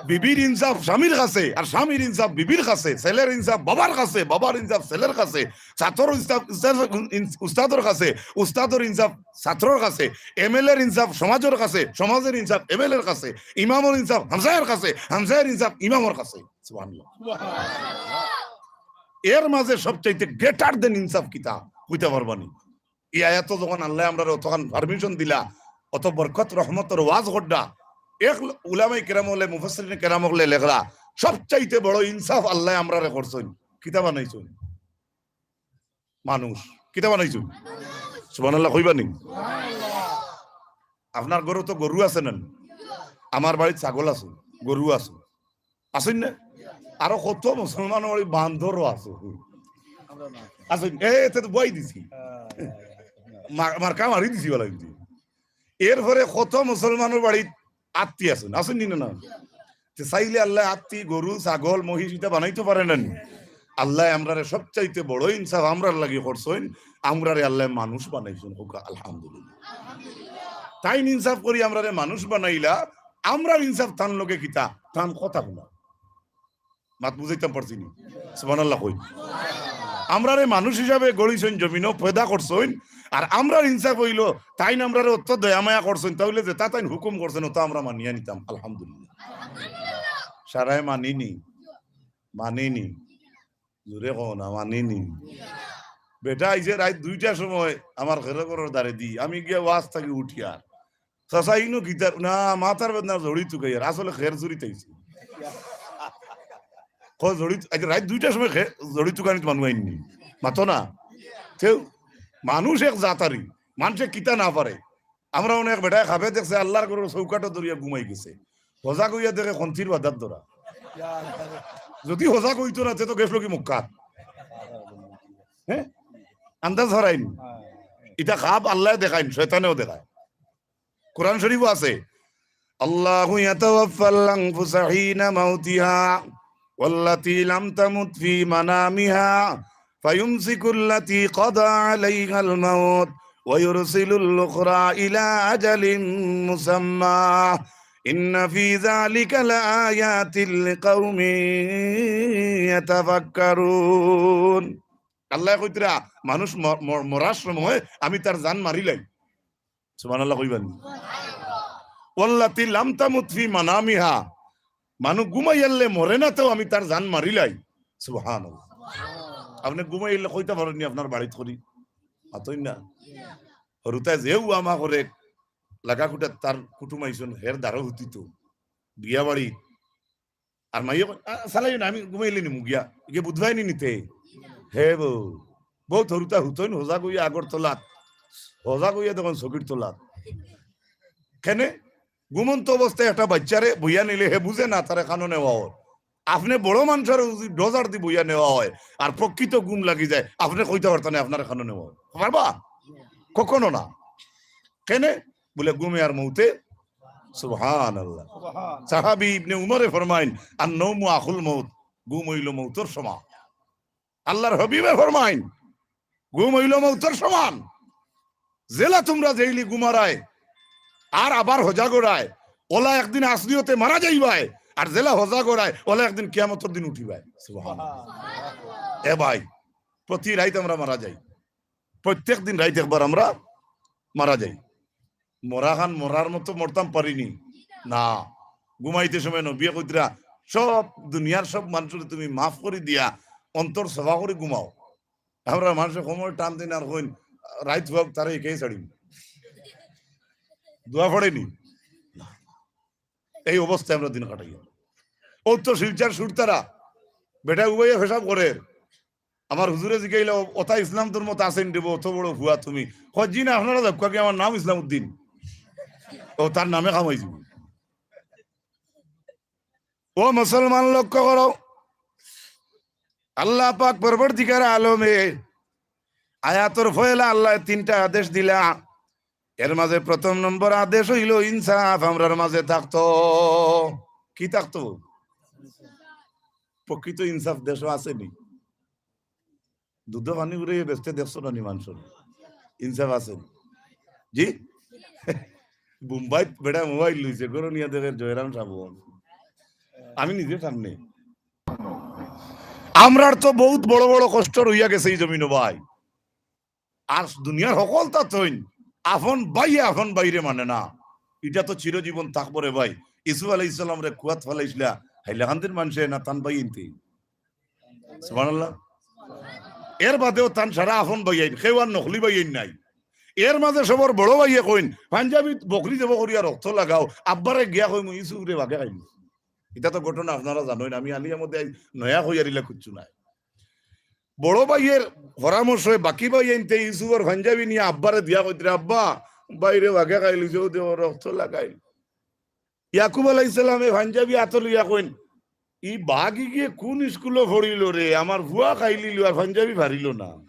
বিবির ইনসাফ স্বামীর কাছে, আর স্বামীর ইনসাফ বিবির কাছে, ছেলের ইনসাফ বাবার কাছে, বাবার ইনসাফ ছেলের কাছে, ছাত্রর ইনসাফ উস্তাদ-, উস্তাদর কাছে, উস্তাদর ইনসাফ ছাত্রর কাছে, এমএলএর ইনসাফ সমাজর কাছে, সমাজর ইনসাফ এমএলএর কাছে, ইমামর ইনসাফ হামসায়ার কাছে, হামসায়ার ইনসাফ ইমামর কাছে। সুবহানাল্লাহ। এর মাঝে সবচাইতে greater than ইনসাফ কিতা? কইতা পারবানি? ই আয়াতো যখন আল্লায় আমরারে অতখান permission দিলা, অত বরকত রহমতর ওয়াজ করডা, এক উলামায়ে কেরাম অকলে, মুফাসসিরিনে কেরাম অকলে লেখরা, সবচাইতে বড় ইনসাফ আল্লায় আমরারে করছইন। কিতা বানাইছইন? মানুষ। কিতা বানাইছইন? সুবহানাল্লাহ কইবা নি? আপনার ঘরো তো গরু আছে না? আমার বাড়িত ছাগল আছে, গরু আছে। আছইন না? আরো কত মুসলমানর বাড়িত বান্দরও আছে। আছইন? এ, এতে তো বই দিছি। মার-, মার্কা মারি দিছি বলা কিন্তু। এরপরে কত মুসলমানর বাড়িত আত্তি আছইন, আছইন নি না? না? তে চাইলে আল্লায় আত্তি, গরু, ছাগল, মহিষ ইতা বানাইতো পারে না নি? আল্লায় আমরারে সবচাইতে বড় ইনসাফ আমরার লাগি করছইন, আমরারে আল্লায় মানুষ বানাইছইন। কউক্কা আলহামদুলিল্লাহ। তাইন ইনসাফ করি আমরারে মানুষ বানাইলা, আমরার ইনসাফ তান লগে কিতা? তান কথা হুনা। মাত বুঝাইতাম পারছি নি? সুবহানাল্লাহ কই। আমরারে মানুষ হিসাবে গড়িছইন, জমিনো পয়দা করছইন, আর আমরার ইনসাফ অইলো, তাইন আমরারে অত দয়া মায়া করছইন, তা অইলে যেতা তাইন হুকুম করছইন, অতা আমরা মানিয়া নিতাম, আলহামদুলিল্লাহ। সারায় মানিনি, মানিনি, জোরে কও না, মানিনি। বেটা আইছে রাইত দুইটার সময় আমার খেরর ঘরর দ্বারেদি, আমি গিয়া ওয়াজ থাকি উঠিয়ার, চাচা, ইনো কিতার, না, মাথার বেদনা জড়ি তুকাইয়ার, আসলে খের চুরিত আইছি। কয় জড়ি তু-, আচ্ছা, রাইত দুইটার সময় খে-, জড়ি তুকানিত মানুষ আইননি। মাতো না। তেউ মানুষ এক জাতারি, মানষে কিতা না পারে। আমরা অনেক বেটায় খাবে দেখছে, আল্লার ঘরর চৌকাঠো ধরিয়া ঘুমাই গেছে। হজাগ অইয়া দেখে খন্তির বাদাত ধরা। যদি হজাগ অইতো না, তে তো গেছলো কি মক্কাত। হ্যাঁ? আন্দাজ হারাইন। ইটা খাব আল্লায় দেখাইন, শয়তানেও দেখায়। কোরআন শরীফো আছে, "আল্লাহু ইয়াতাওয়াফফাল আনফুসা হিনা মাউতিহা ওয়াল্লাতী লাম তামুত ফী মানামিহা ফায়ুমসিকুল্লাতী কাদা আলাইহাল মাউত ওয়া ইউরসিলুল উখরা ইলা আজালিম মুসাম্মা ইন্না ফী যালিকা লাআয়াতিল লিকাউমিন ইয়াতাফাক্কারুন।" আল্লায় কইতরা, মানুষ ম-, ম-, মরার সময় আমি তার জান মারিলাই। সুবহানাল্লাহ কইবা নি? ওয়াল্লাতী লাম তামুত ফী মানামিহা। মানুষ ঘুমাইয়ারলে মরে না, তেউ আমি তার জান মারিলাই। সুবহানাল্লাহ। আপনে ঘুমাইয়ারলে কইতা পারইন নি আপনার বাড়িত করি? মাতইন না। হুরুতায় যেউ আমা করে, লাগা কুটাত তার কুটুম আইছইন, হের দ্বারো হুতিত। বিয়া বাড়ি, আর মাইয়ে কয়, "আ, চালাইও না, আমি ঘুমাইলে নিমু গিয়া।" ইগে বুধবাই নি নিতে। হে বউ, বউ হুরুতা হুতইন হজাগ অইয়া আগর তলাত। হজাগ অইয়া দেখইন চকির তলাত। কেনে? ঘুমন্ত অবস্থায় একটা বাইচ্চারে বইয়া নিলে হে বুঝে না, তারে কানো নেওয়া অয়। আপনে বড় মানষরে যদি ডজার দি বইয়া নেওয়া অয়, আর প্রকৃত ঘুম লাগি যায়, আপনে কইতা পারতা না, আপনারে কানো নেওয়া অয়। পারবা? কখনো না। কেনে? বুলে, "ঘুমে আর মৌতে।" সুবহানাল্লাহ। সুবহান। সাহাবী ইবনে উমরে ফরমাইন, "আন-নাওমু আখুল মউত।" ঘুম অইলো মউতর সমান। আল্লার হাবিবে ফরমাইন, "ঘুম অইলো মউতর সমান।" যেলা তুমরা যেইলি ঘুমারায়, আর আবার হজাগ অরায়, অলা একদিন আসলিয়তে মারা যাইবায়, আর যেলা হজাগ অরায়, অলা একদিন কিয়ামতর দিন উঠিবায়। সুবহানাল্লাহ। এ ভাই, প্রতি রাইত আমরা মারা যাই। প্রত্যেক দিন রাইত একবার আমরা মারা যাই। মরাখান মরার মতো মরতাম পারি নি? না। ঘুমাইতে সময় নবিয়ে কইতরা, "সব দুনিয়ার সব মানষরে তুমি মাফ করি দিয়া অন্তর সাফা করি ঘুমাও।" আমরা মানষে কমর টান দিন আর কইন, "রাইত অউক, তারে একাই ছাড়িম।" দোয়া পড়ে নি? না। এই অবস্থায় আমরা দিন কাটাই। অউ তো শিলচর সুরতারা, বেটা উবাইয়া পেশাব করের। আমার হুজুরে জিগাইলা, "অতা ইসলাম ধর্মত আছে নি রে বা, অত বড় ফুয়া তুমি?" কয়, "জি না, আপনারা যাউক্কা গি, আমার নাম ইসলাম উদ্দিন।" অউ তার নামে কামাই যিবো। ও মুসলমান, লক্ষ্য করো, আল্লাহ পাক পরবর্তীকার আলমে আয়াতর ফয়লা আল্লায় তিনটা আদেশ দিলা। এর মাঝে প্রথম নম্বর আদেশ অইলো ইনসাফ আমরার মাঝে থাকতো। কি থাকতো? প্রকৃত ইনসাফ দেশো আছে নি? দুধো পানি উড়াইয়া বেচতে দেখছো না নি মানষর? ইনসাফ আছে নি? জি? বোম্বাইত বেটা মোবাইল লইছে, ঘরো নিয়া দেখের জয়রাম সাবন। আমি নিজে সামনে। আমরার তো বউত বড় বড় কষ্ট রইয়া গেছে ই জমিনো ভাই। আর দুনিয়ার হকলতা থইন, আফন ভাইয়ে আফন ভাইরে মানে না। ইটা তো চিরজীবন থাকবো রে ভাই। ইউসুফ আলাইহিস সালামরে কুয়াত ফালাইছলা, হাইলাকান্দির মানষে না তান ভাইয়াইন্তে? সুবহানাল্লাহ। এর বাদেও তান সারা আফন ভাইয়াইন, কেউ আর নকলি ভাইয়াইন নাই। এর মাঝে সবর বড় ভাইয়ে কইন, "পাঞ্জাবিত বকরি জবো করিয়া রক্ত লাগাও, আব্বারে গিয়া কইমু ইউসুফরে বাগে খাইল।" ইটা তো ঘটনা আপনারা জানইন, আমি আলিয়ার মধ্যে আই-, নয়া কইয়ার ইলা কিচ্ছু নাই। বড় ভাইয়ের পরামর্শে বাকি ভাইয়াইন্তে ইউসুফর পাঞ্জাবি নিয়া আব্বারে দিয়া কইতরা, "আব্বা, ভাইরে বাগে খাইলিছে, অউ দেখো রক্ত লাগাইল।" ইয়াকুব আলাইহিস সালামে পাঞ্জাবি আতো লইয়া কইন, "ই বাঘ ইগিয়ে কুন স্কুলো পড়িল রে? আমার পুয়া খাইলিলো আর পাঞ্জাবি পারিল না।"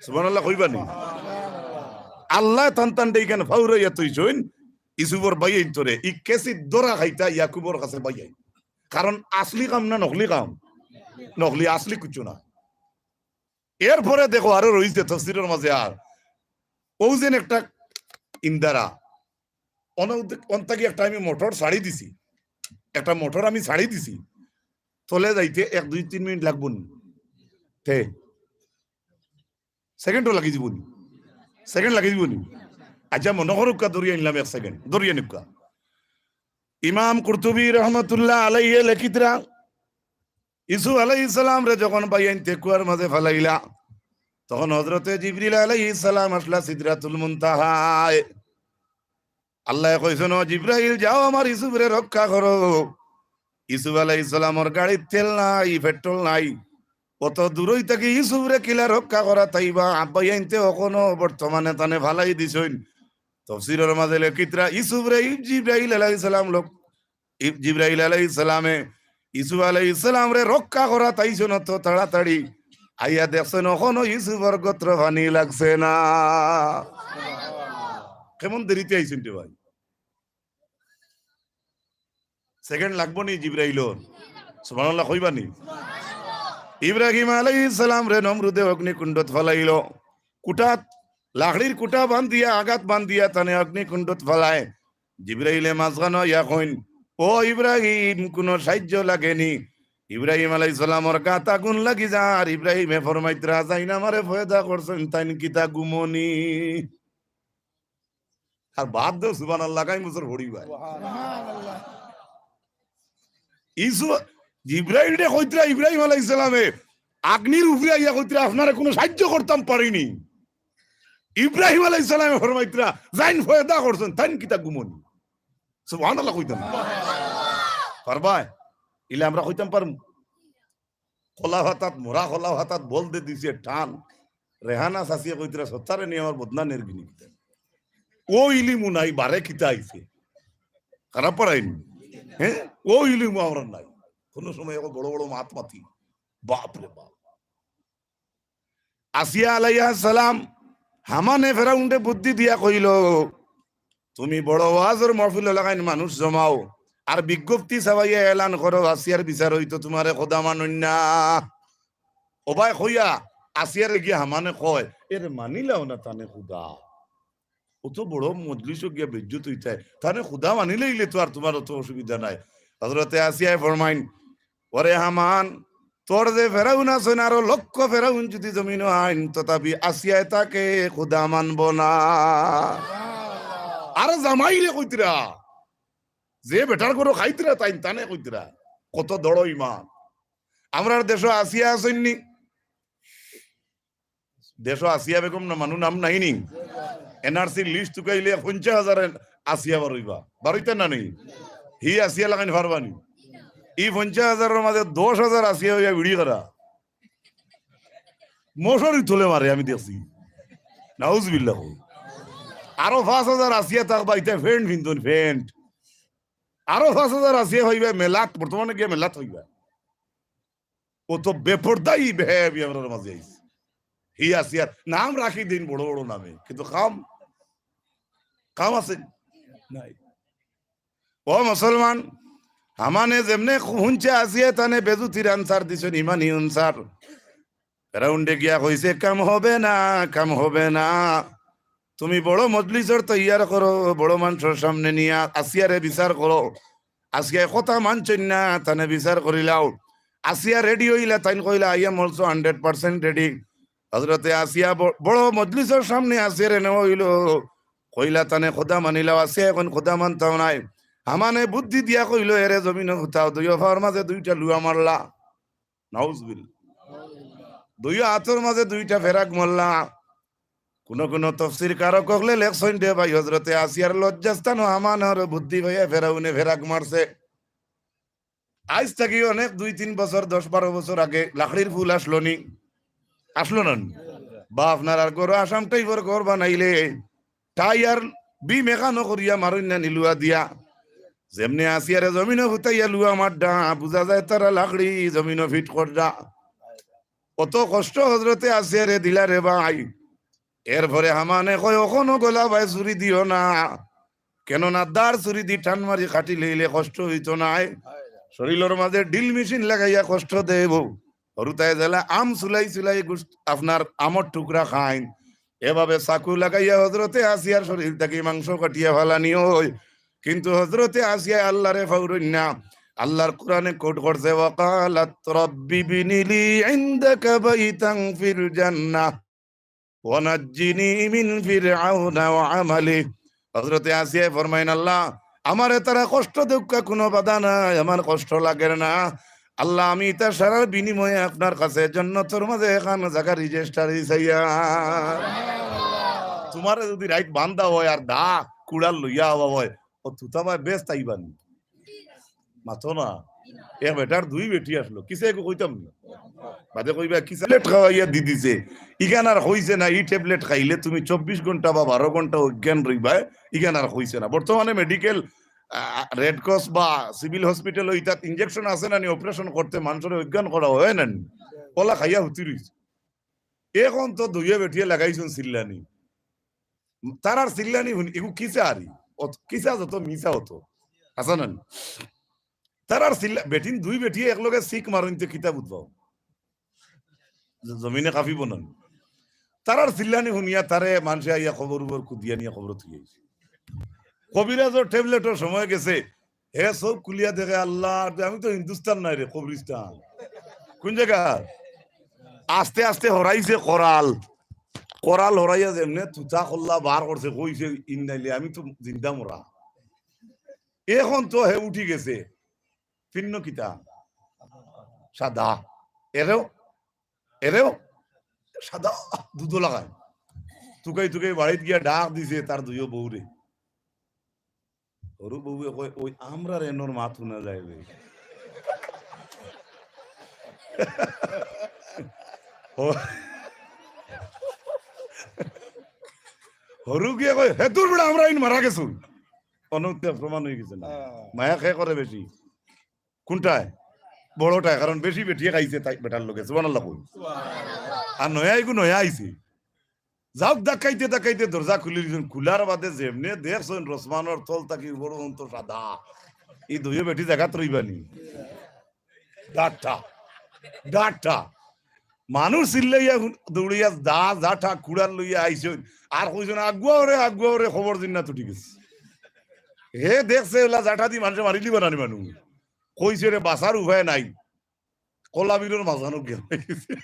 সুবহানাল্লাহ কইবা নি? আল্লায় তান তান ডেইখান ফাউরাইয়া থইছইন, ইউসুফর ভাইয়াইন্তরে, ই কেসিত ধরা খাইতা ইয়াকুবর কাছে ভাইয়াইন। কারণ আসলি কাম না নকলি কাম? নকলি, আসলি কিচ্ছু না। এরপরে দেখো আরো রইছে তফসিরর মাঝে আর। অউ যেন একটা ইন্দারা, অন-, অন থাকি একটা আমি মোটর ছাড়ি দিছি, একটা মোটর আমি ছাড়ি দিছি, তলে যাইতে এক দুই তিন মিনিট লাগবো নি? তে সেকেন্ডও লাগি দিব নি? সেকেন্ড লাগি দিব নি? আচ্ছা, মনো করউক্কা ধরিয়া আনলাম এক সেকেন্ড, ধরিয়া নিউক্কা। ইমাম কুরতুবী রহমতুল্লাহ আলাইহি লেখিতরা, ইউসুফ আলাইহিস সালামরে যখন ভাইয়াইন্তে কুয়ার মাঝে ফালাইলা, তখন হযরতে জিবরিল আলাইহিস সালাম আসলা সিদরাতুল মুনতাহায়। আল্লায় কইছইন, "ও জিব্রাইল, যাও আমার ইউসুফরে রক্ষা করো।" ইউসুফ আলাইহিস সালামর গাড়িত তেল নাই, পেট্রোল নাই। অত দূরই থাকি ইউসুফরে কিলা রক্ষা করা তাইবা? ভাইয়াইন্তে অখনো বর্তমানে তানে ফালাই দিছইন। তফসিরর মাঝে লেখিতরা ইউসুফরে ইব-, জিব্রাইল আলাইহিস সালাম লোক, ইব-, জিব্রাইল আলাইহিস সালামে ইউসুফ আলাইহিস সালামরে রক্ষা করা তাইছইন অত তাড়াতাড়ি। আইয়া দেখছইন অখনো ইউসুফর গত্র পানি লাগছে না। কেমন দেরিতে আইছইন রে ভাই? সেকেন্ড লাগবো নি জিব্রাইলর? সুবহানাল্লাহ কইবা নি? ইব্রাহিম আলাইহিস সালামরে নমরুদে অগ্নিকুণ্ডত ফালাইলো। কুটাত, লাকড়ির কুটা বান্ধিয়া, আগাত বান্ধিয়া তানে অগ্নিকুণ্ডত ফালায়। জিব্রাইলে মাঝখানো আইয়া কইন, "ও ইব্রাহিম, কুনু সাহায্য লাগে নি?" ইব্রাহিম আলাইহিস সালামর গাত আগুন লাগি যার। ইব্রাহিমে ফরমাইতরা, "যাইন আমারে পয়দা করছইন, তাইন কিতা ঘুমো নি?" আর বাদ দেও, সুবহানাল্লাহ, কাই মুসর হরি ভাই। ইসু, জিব্রাইলরে কইতরা ইব্রাহিম আলাইহিস সালামে, আগ্নির উপরে আইয়া কইতরা, "আপনারে কুনু সাহায্য করতাম পারি নি।" ইব্রাহিম আলাইহিস সালামে ফরমাইতরা, "যাইন পয়দা করছইন, তাইন কিতা ঘুমো নি?" সুবহানাল্লাহ কইতা না? পারবায়? ইলা আমরা কইতাম পারমু? কলা পাতাত, মরা কলা পাতাত বল দে দিছে টান। রেহানা চাচিয়ে কইতরা, "সত্তারে নি আমার বদনা নের গিনি কিতা?" ও ইলিমু নাই, বারে কিতা আইছে? খারাপ পারাইনি? হ্যাঁ? ও ইলিমু আমরা নাই। কোনো সময় এখন বড় বড় মাত মাতি। বাপ রে বাপ। আসিয়া আলাইহাস সালাম, হামানে ফেরাউনরে বুদ্ধি দিয়া কইল, "তুমি বড় ওয়াজর মাহফিল লাগাইন মানুষ জমাও, আর বিজ্ঞপ্তি ছাপাইয়া এলান করো, আসিয়ার বিচার অইতো, তুমারে খোদা মানইন না।" ও ভাই কইয়া, আসিয়ারে গিয়া হামানে কয়, "এরে মানিলাও না তানে খোদা।" অত বড় মজলিসো গিয়া বেইজ্জত অইতায়, তানে খোদা মানিলাইলে তো আর তুমার অত অসুবিধা নাই। হযরতে আসিয়ায় ফরমাইন, "ওরে হামান, তোর যে ফেরাউন আছইন, আরো লক্ষ ফেরাউন যুদি জমিনো আইন, তথাপি আসিয়ায় তাকে খোদা মানবো না।" আর জামাইরে কইতরা, যে বেটার ঘরো খাইতরা তাইন, তানে কইতরা, কত দড় ইমান। আমরার দেশো আসিয়া আছইন নি? দেশো আসিয়া বেগম না মানু নাম নাই নি? এনআরসির লিস্ট তুকাইলে পঞ্চাশ হাজার আসিয়া বারইবা। বারইতা না নি? হি আসিয়া লাগাইন পারবা নি? ই পঞ্চাশ হাজারর মাঝে দশ হাজার আসিয়া অইয়া বিড়ি খারা। মশারি তলে মারে আমি দেখছি। নাউজুবিল্লাহ। আরো পাঁচ হাজার আসিয়া থাকবা, ইতা প্যান্ট ফিনতইন, প্যান্ট। আরো পাঁচ হাজার আসিয়া পাইবা মেলাত, বর্তমানে গিয়া মেলাত পাইবা। অত বেপর্দাই বেহায়া আমরার মাঝে আইছে। হি আসিয়ার নাম রাখি দিন বড় বড় নামে, কিন্তু কাম, কাম আছে? নাই। ও মুসলমান, হামানে যেমনে হুনছে আসিয়ায় তানে বেজুতির আনসার দিছইন, ইমানি আনসার। ফেরাউনরে গিয়া কইছে, "কাম হবে না, কাম হবে না। তুমি বড় মজলিসর তৈয়ার করো, বড় মানষর সামনে নিয়া আসিয়ারে বিচার করো।" আসিয়ায় কথা মানছইন না, তানে বিচার করিলাও। আসিয়া রেডি অইলা, তাইন কইলা, "I am also hundred percent ready।" হজরতে আসিয়া ব-, বড় মজলিসর সামনে আসিয়ারে নেওয়া অইলো। কইলা, "তানে খোদা মানিলাও।" আসিয়ায় কইন, "খোদা মানতাম নায়।" হামানে বুদ্ধি দিয়া কইলো, "এরে জমিনো হুতাও।" দুইও পাওর মাঝে দুইটা লুয়া মারলা। নাউজুবিল্লাহ। দুইও আতর মাঝে দুইটা ফেরাক মারলা। কুনু কুনু তফসিরকারক অকলে লেখছইন রে ভাই, হজরতে আসিয়ার লজ্জাস্থানো হামানর বুদ্ধি পাইয়া ফেরাউনে ফেরাক মারছে। আইজ থাকি অনেক দুই তিন বছর, দশ বারো বছর আগে লাকড়ির ফুল আছলো নি? আছলো না নি? বা আপনারার ঘরো আসাম টাইপর ঘর বানাইলে টাই আর বিম এখানো করিয়া মারইন না নি লুয়া দিয়া। যেমনে আসিয়ারে জমিনো হুতাইয়া লুয়া মাররা, বুঝা যায় তারা লাকড়ি জমিনো ফিট কররা। অত কষ্ট হজরতে আসিয়ারে দিলা রে ভাই। এরপরে হামানে কয়, "অখনো গলা বায় ছুরি দিও না, কেননা দার ছুরি দি টান মারি কাটি লইলে কষ্ট অইতো নায়, শরীলর মাঝে ড্রিল মেশিন লাগাইয়া কষ্ট দেবো।" হুরুতায় যেলা আম ছুলাই ছুলাই গুস-, আপনার আমর টুকরা খাইন, এভাবে চাকু লাগাইয়া হজরতে আসিয়ার শরীল থাকি মাংস কাটিয়া ফালানি অয়। কিন্তু হজরতে আসিয়ায় আল্লারে ফাউরইন না। আল্লার কোরআনে কোট করছে, "ওয়াকালাত রব্বি বিনিলি ইনদাকা বাইতান ফিল জান্নাহ ওয়া নাজ্জিনি মিন ফিরআউনা ওয়া আমালি।" হজরতে আসিয়ায় ফরমাইন, "আল্লাহ, আমারে তারা কষ্ট দেউক্কা, কুনু বাধা নাই, আমার কষ্ট লাগের না। আল্লাহ, আমি ইতা সারার বিনিময়ে আপনার কাছে জন্নতর মাঝে এখান জাগা রেজিস্টারি চাইয়ার।" তুমারে যুদি রাইত বান্ধা অয় আর দা কুড়াল লইয়া আওয়া অয়, ও তুতা বায় বেশ তাইবানি। মাতো না। এক বেটার দুই বেটি আছলো, কিসা একু কইতাম না। বাদে কইবা, "কিসা লেট খাওয়াইয়া দি দিছে।" ইখান আর কইছে না, ই ট্যাবলেট খাইলে তুমি চব্বিশ ঘন্টা বা বারো ঘন্টা অজ্ঞান রইবায়, ইখান আর কইছে না। বর্তমানে মেডিকেল, আ, রেড ক্রস বা সিভিল হসপিটাল ইতাত ইনজেকশন আছে না নি, অপারেশন করতে মানষরে অজ্ঞান করা অয় না নি? অলা খাইয়া হুতি রইছে। এখন তো দুইও বেটিয়ে লাগাইছইন চিল্লানি। তারার চিল্লানি হুনি, এগু কিসা আরি? অত, কিসা যত মিছা অত। আছে না নি? তারার চিল্লা-, বেটিন দুই বেটিয়ে একলগে চিক মারইন তে কিতা বুঝবাও? জ-, জমিনে কাঁপিবো না নি? তারার চিল্লানি হুনিয়া তারে মানষে আইয়া কবর উপর কুদিয়া নিয়া কবরো থুই আইছে। কবিরাজর ট্যাবলেটর সময় গেছে, হে চউখ খুলিয়া দেখে, আল্লাহ, আমি তো হিন্দুস্তান নায় রে, কবরিস্তান। কুন জাগা? আস্তে আস্তে হরাইছে করাল। করাল হরাইয়া যেমনে তুতা কল্লা বার করছে, কইছে, "ইন্নাইলে, আমি তো জিন্দা মরা।" এখন তো হে উঠি গেছে। ফিন্ন কিতা? সাদা। এরেও, এরেও সাদা দুধও লাগায়। তুকাই তুকাই বাড়িত গিয়া ডাক দিছে তার দুইও বউরে। হুরু বউয়ে কয়, "ওই আমরার এনর মাত হুনা যায় বে।" হ-, হুরু গিয়া কয়, "হে দূর বেটা, আমরা ইন মারা গেছু।" অনুক্তে প্রমাণ অই গেছে না? হ্যাঁ। মায়া কে করে বেশি? কুনটায়? বড়টায়, কারণ বেশি বেটিয়ে খাইছে তাই বেটার লগে। সুবহানাল্লাহ কই। আর নয়া এগু নয়া আইছে। যাউক, ধাক্কাইতে ধাক্কাইতে দরজা খুলি দিছইন। খুলার বাদে যেমনে দেখছইন রসমানর তল থাকি উপর পর্যন্ত সাদা। ই দুইও বেটি জাগাত রইবানি। ডাঠা। ডাঠা। মানুষ চিল্লাইয়া হু-, দৌড়াইয়া দা, জাঠা, কুড়াল লইয়া আইছইন। আর কইছইন, "আগুয়াও রে, আগুয়াও রে, কবর জিন্নাত উঠি গেছে।" হে দেখছে, ওলা জাঠা দি মানষে মারিলিবা নানি মানুষ। কইছে, "রে, বাঁচার উপায় নাই।" কলাবিলর মাঝখানো গিয়া লাগি গেছে।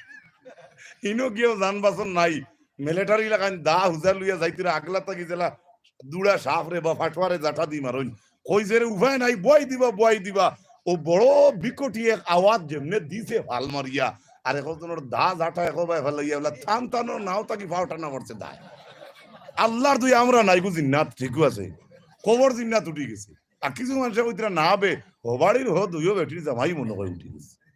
ইনো গিয়াও জান বাচন নাই। মিলিটারি লাখান দা হুজা লইয়া যাইতরা আগলা থাকি যেলা দুড়া সাফরে বা ফাটুয়ারে জাঠা দি মারইন। কইছে রে, "উপায় নাই, বুয়াই দিবা, বুয়াই দিবা।" ও বড় বিকটি এক আওয়াজ যেমনে দিছে ফাল মারিয়া, আর একজনর দা জাঠা একবায় ফালাইয়া বলে, "থান থানো নাও থাকি ফাও টানা মারছে দায়।" আল্লাহর দুই আমরা নাই গো জিন্নাত, ঠিক আছে? কবর জিন্নাত উঠি গেছে। আর কিছু মানষে কইতরা, "না বে, হবাড়ির হ দুইও বেটির জামাই মনে হয় উঠি গেছে।"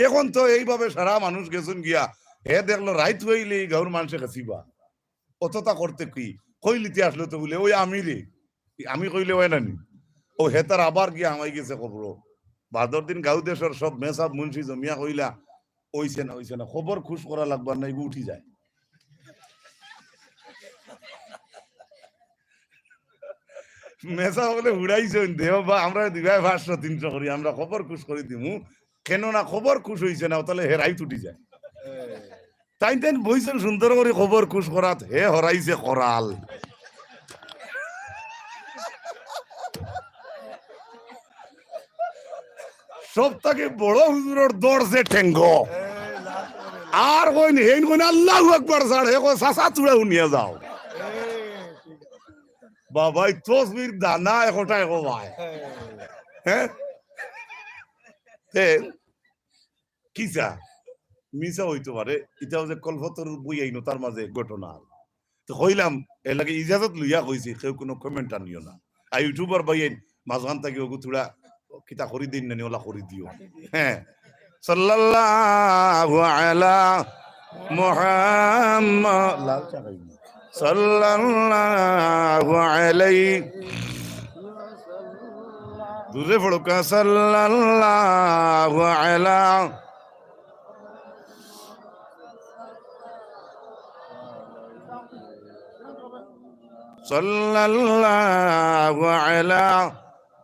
এখন তো এইভাবে সারা মানুষ গেছইন গিয়া, হে দেখলো রাইত অইলে ই গাউর মানষে গেছিবা। অততা করতে কি? কইলিতে আসলো তো বুলে, "ওই আমি রে।" আমি কইলে অয় না নি? ও হে তার আবার গিয়া হামাই গেছে কবরো। বাদর দিন গাউ দেশর সব মেসাব মুন্সি জমিয়া কইলা, "অইছে না, অইছে না, কবর খুশ করা লাগবার না, এগু উঠি যায়।" মেসা অকলে উড়াইছইন দেও বা আমরা দিবায় পাঁচশো তিনশো করি, আমরা খবর খুশ করি দিমু। কেননা খবর খুশ অইছে না, তাইলে হেরাই তুটি যায়। তাইন তাইন বইছইন সুন্দর করি খবর খুশ করাত, হে হরাইছে করাল। সব থাকি বড় হুজুরর দরজে ঠেঙ্গো। আর কইন, হেইন কইন, "আল্লাহু আকবার" ছাড়, হে কয়, "চাচা তুড়া হুনিয়া যাও।" বাবাই তসবির দানা একটা কমায়। হ্যাঁ? তে কিছা? মিছা অইতো পারে, ইটাও যে কলফতর বই আইনো তার মাঝে ঘটনা। তো কইলাম, এর লাগি ইজাজত লইয়া কইছি, কেউ কুনু comment আনিও না। আর YouTuber ভাইয়াইন, মাঝখান থাকি ওগু থুড়া কিতা করি দিন না নি, ওলা করি দিও। হ্যাঁ। সাল্লাল্লাহু আলা মুহাম্মদ। লাল চা খাইনি। সাল্লাল্লাহু আলাইহি। জোরে পড়ুক্কা, সাল্লাল্লাহু আলা। সাল্লাল্লাহু আলা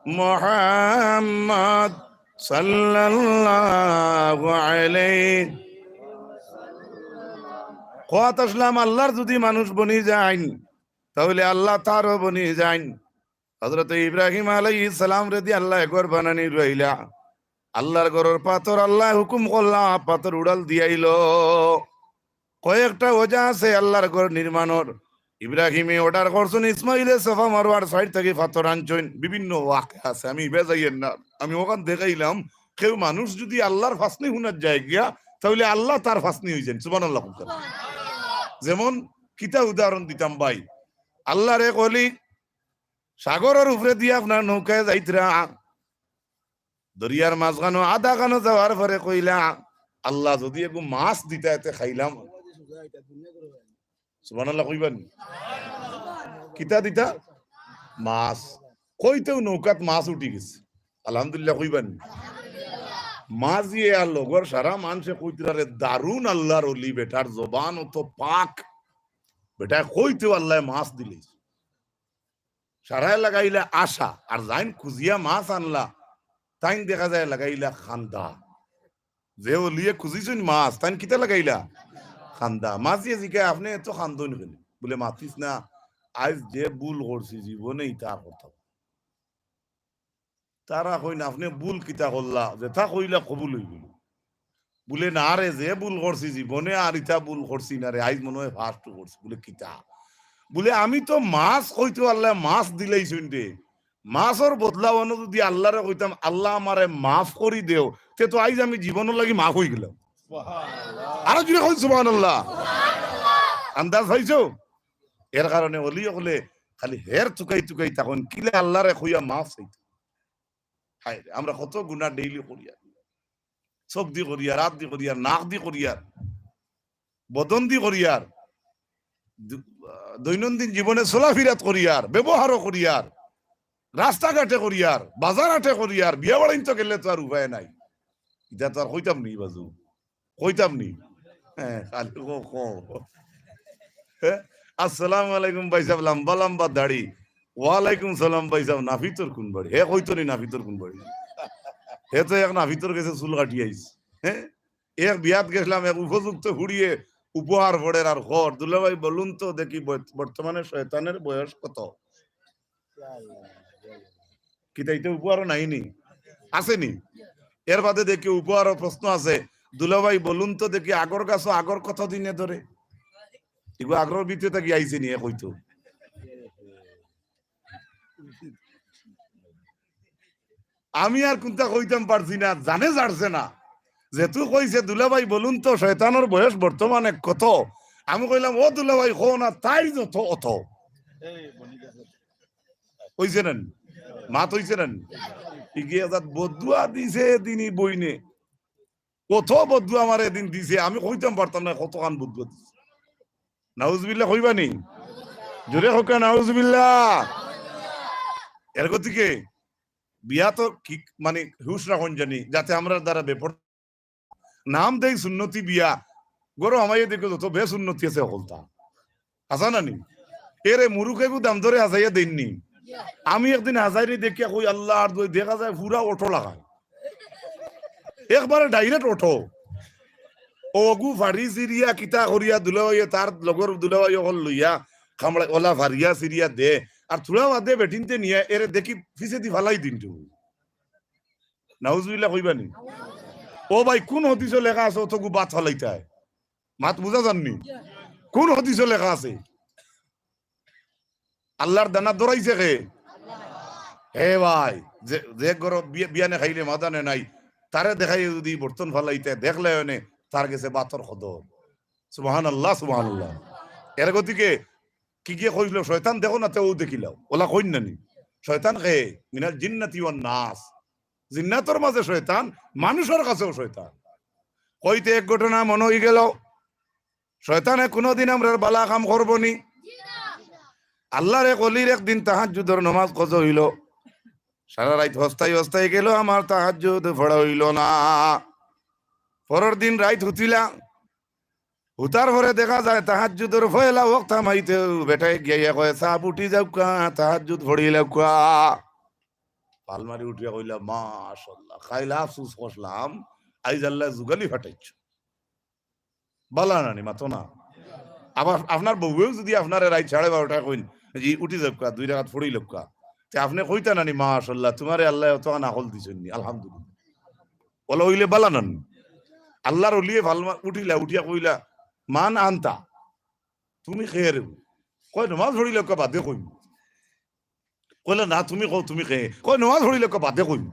মুহাম্মদ সাল্লাল্লাহু আলাইহি। কওয়াত আসলাম, আল্লাহর যুদি মানুষ বনি যাইন, তাইলে আল্লাহ তারও বনি যাইন। হযরত ইব্রাহিম আলাইহিস সালামরে দি আল্লায় ঘর বানানি রইলা। আল্লাহর ঘরর পাথর আল্লায় হুকুম করলা, পাথর উড়াল দিয়াইলো। কয়েকটা ওজা আছে আল্লাহর ঘর নির্মাণর। ইব্রাহিমে order করছইন, ইসমাইলে সাফা মারওয়ার side থাকি পাথর আনছইন। বিভিন্ন ওয়াকিয়া আছে, আমি ইবা যাইয়ার না, আমি ওখান দেখাইলাম। কেউ মানুষ যুদি আল্লাহর ফাসনি হুনাত যায় গিয়া, তাইলে আল্লাহ তার ফাসনি অইযাইন। সুবহানাল্লাহ। যেমন কিতা উদাহরণ দিতাম ভাই, আল্লাহর এক ওলি সাগরর উপরে দিয়া আপনার নৌকায় যাইতরা, দরিয়ার মাঝখানো আধা খানো যাওয়ার পরে কইলা, "আল্লাহ, যুদি এগু মাছ দিতা, এতে খাইলাম।" সুবহানাল্লাহ কইবা নি? কিতা দিতা? মাছ। কইতেউ নৌকাত মাছ উঠি গেছে। আলহামদুলিল্লাহ কইবা নি? মাঝিয়ে আর লগর সারা মানষে কইতরা রে, "দারুণ আল্লাহর ওলি, বেটার জবান অত পাক।" বেটায় কইতেউ আল্লায় মাছ দিলাইছে। সারায় লাগাইলা আশা, আর যাইন খুজিয়া মাছ আনলা, তাইন দেখা যায় লাগাইলা কান্দা। যে ওলিয়ে খুজিছইন মাছ, তাইন কিতা লাগাইলা? কান্দা। মাঝিয়ে জিকায়, "আপনে এত কান্দইন কেনে?" বুলে, "মাতিস না, আইজ যে ভুল করছি জীবনে ইতা আর করতাম।" তারা কইন, "আপনে ভুল কিতা করলা? যেতা কইলা কবুল অইগেলো।" বুলে, "না রে, যে ভুল করছি জীবনে আর ইতা ভুল করছি না রে, আইজ মনে অয় first করছি।" বুলে, "কিতা?" বুলে, "আমি তো মাছ কইতেউ আল্লায় মাছ দিলাইছইন রে, মাছর বদলা অনো যুদি আল্লাহরে কইতাম, 'আল্লাহ, আমারে মাফ করি দেও,' তে তো আইজ আমি জীবনর লাগি মাফ অইগেলাম।" আরো জোরে কইন, "সুবহানাল্লাহ।" আন্দাজ পাইছো? এর কারণে ওলি অকলে খালি হের তুকাই তুকাই থাকইন, কিলা আল্লাহরে কইয়া মাফ চাইতা। হায় রে, আমরা কত গুনা daily করিয়ার, চোখ দি করিয়ার, আত দি করিয়ার, নাক দি করিয়ার, বদন দি করিয়ার, দু-, দৈনন্দিন জীবনে চলাফিরাত করিয়ার, ব্যবহারও করিয়ার, রাস্তাঘাটে করিয়ার, বাজার হাটে করিয়ার, বিয়া বাড়িত গেলে তো আর উপায় নাই। ইতা তো আর কইতাম নি বাজু, কইতাম নি? হ্যাঁ, খালি কও, কও। হ্যাঁ? "আসসালামু আলাইকুম ভাইসাব, লাম্বা লাম্বা দাড়ি।" "ওয়ালাইকুম সালাম ভাইসাব, নাফিতর কুন বাড়ি?" হে কইতো নি নাফিতর কুন বাড়ি? হে তো এক নাফিতর গেছে চুল কাটি আইছে। হ্যাঁ? এক বিয়াত গেছলাম, এক উপযুক্ত ফুড়িয়ে উপহার ফড়ের আর কর, "দুলাভাই বলুন তো দেখি বর্ত-, বর্তমানে শয়তানের বয়স কত?" কিতা ইতা উপহারও নাই নি? আছে নি? এর বাদে দেখি উপহারও প্রশ্ন আছে, "দুলাভাই বলুন তো দেখি আগর গাছো আগর কত দিনে ধরে?" ইগু আগর ভিতরে থাকি আইছে নি, এ কইতো। আমি আর কুনতা কইতাম পারছি না, জানে জারছে না। যেহেতু কইছে, "দুলাভাই বলুন তো শয়তানর বয়স বর্তমানে কত?" আমি কইলাম, "ও দুলাভাই, কও না, তাইর যত অত।" অইছে না নি? মাত অইছে না নি? ইগিয়ে যাত বদুয়া দিছে দিনি বইনে। কত বদুয়া আমারে এদিন দিছে, আমি কইতাম পারতাম না কতখান বদুয়া দিছে। নাউজুবিল্লাহ কইবা নি? জোরে কউক্কা নাউজুবিল্লাহ। এর গতিকে বিয়াত কি মানে হুশ রাখইন জানি, যাতে আমরার দ্বারা বেপর-, নাম দেই সুন্নতি বিয়া, ঘরো হামাইয়া দেখো যত বেসুন্নতি আছে হকলতা। হাছা না নি? এরে মুরুখেগু দাম ধরে হাছাইয়া দেইন নি। আমি একদিন হাজারি দেখিয়া কই, "আল্লাহ, আর দুই দেখা যায় পুরা অটো লাগায়, একবারে ডাইরেক্ট অটো।" অগু ফাড়ি চিরিয়া কিতা করিয়া দুলাভাইয়ে তার লগর দুলাভাই অকল লইয়া কামড়া অলা ফাড়িয়া চিরিয়া দে, আর থুড়া বাদে বেটিন্তে নিয়া এরে দেখি পিছেদি ফালাই দিন। নাউজুবিল্লাহ কইবা নি? ও ভাই, কোন হাদিসো লেখা আছে অতগু ভাত ফালাইতায়? মাত বুঝা যার নি? কোন হাদিসো লেখা আছে? আল্লাহর দানা ধরাইছে কে? হে ভাই, যে, যে গরো বিয়া-, বিয়ানে খাইলে মাদানে নাই, তারে দেখাই যদি বর্তন ফালাইতে দেখলে অনে, তার গেছে বাতর খদর। সুবহানাল্লাহ, সুবহানাল্লাহ। এর গতিকে কি গিয়ে কইছিল, "শয়তান দেখো না, তেও দেখিলাও।" ওলা কইন না নি? শয়তান কে? মিনাল জিন্নাতি ওয়ান নাস। জিন্নাতর মাঝে শয়তান, মানুষর কাছেও শয়তান। কইতে এক ঘটনা মনে হই গেল, শয়তানে কোনোদিন আমরার বালা কাম করবো নি। আল্লাহর এক অলির একদিন তাহাজ্জুদর নমাজ কজা হইল, সারা রাইত হস্তাই হস্তাই গেল, আমার তাহাজ্জুদ পড়া হইল না। পরের দিন রাইত হুতিলা, হুতার পরে দেখা যায় তাহাজ্জুদর পয়লা ওয়াক্ত হামাইতে বেটায় গিয়া কয়, "সাব উঠি যাউক্কা, তাহাজ্জুদ পড়ি লাউক্কা।" পাল মারি উঠিয়া কইলা, "মাশাআল্লাহ, কাইল আফসুস করলাম, আইজ আল্লাহ জুগালি ফাটাইছ।" বালা নানি মাতো না? আবার আপনার বউয়েও যদি আপনারে রাইত সাড়ে বারোটায় কইন, "জি, উঠি যাউক্কা, দুই রাকাত পড়ি লাউক্কা।" তে আপনে কইতা নানি, "মাশাআল্লাহ, তুমারে আল্লাহ অত আনা হল দিছইন নি, আলহামদুলিল্লাহ।" ওলা অইলে বালা নানি? আল্লাহর অলিয়ে পাল মা-, উঠিলা, উঠিয়া কইলা, "মান আনতা? তুমি কে রে?" কয়, "নমাজ পড়ি লাউক্কা বাদে কইমু।" কইলা, "না, তুমি কও, তুমি কে?" কয়, "নমাজ পড়ি লাউক্কা বাদে কইমু।"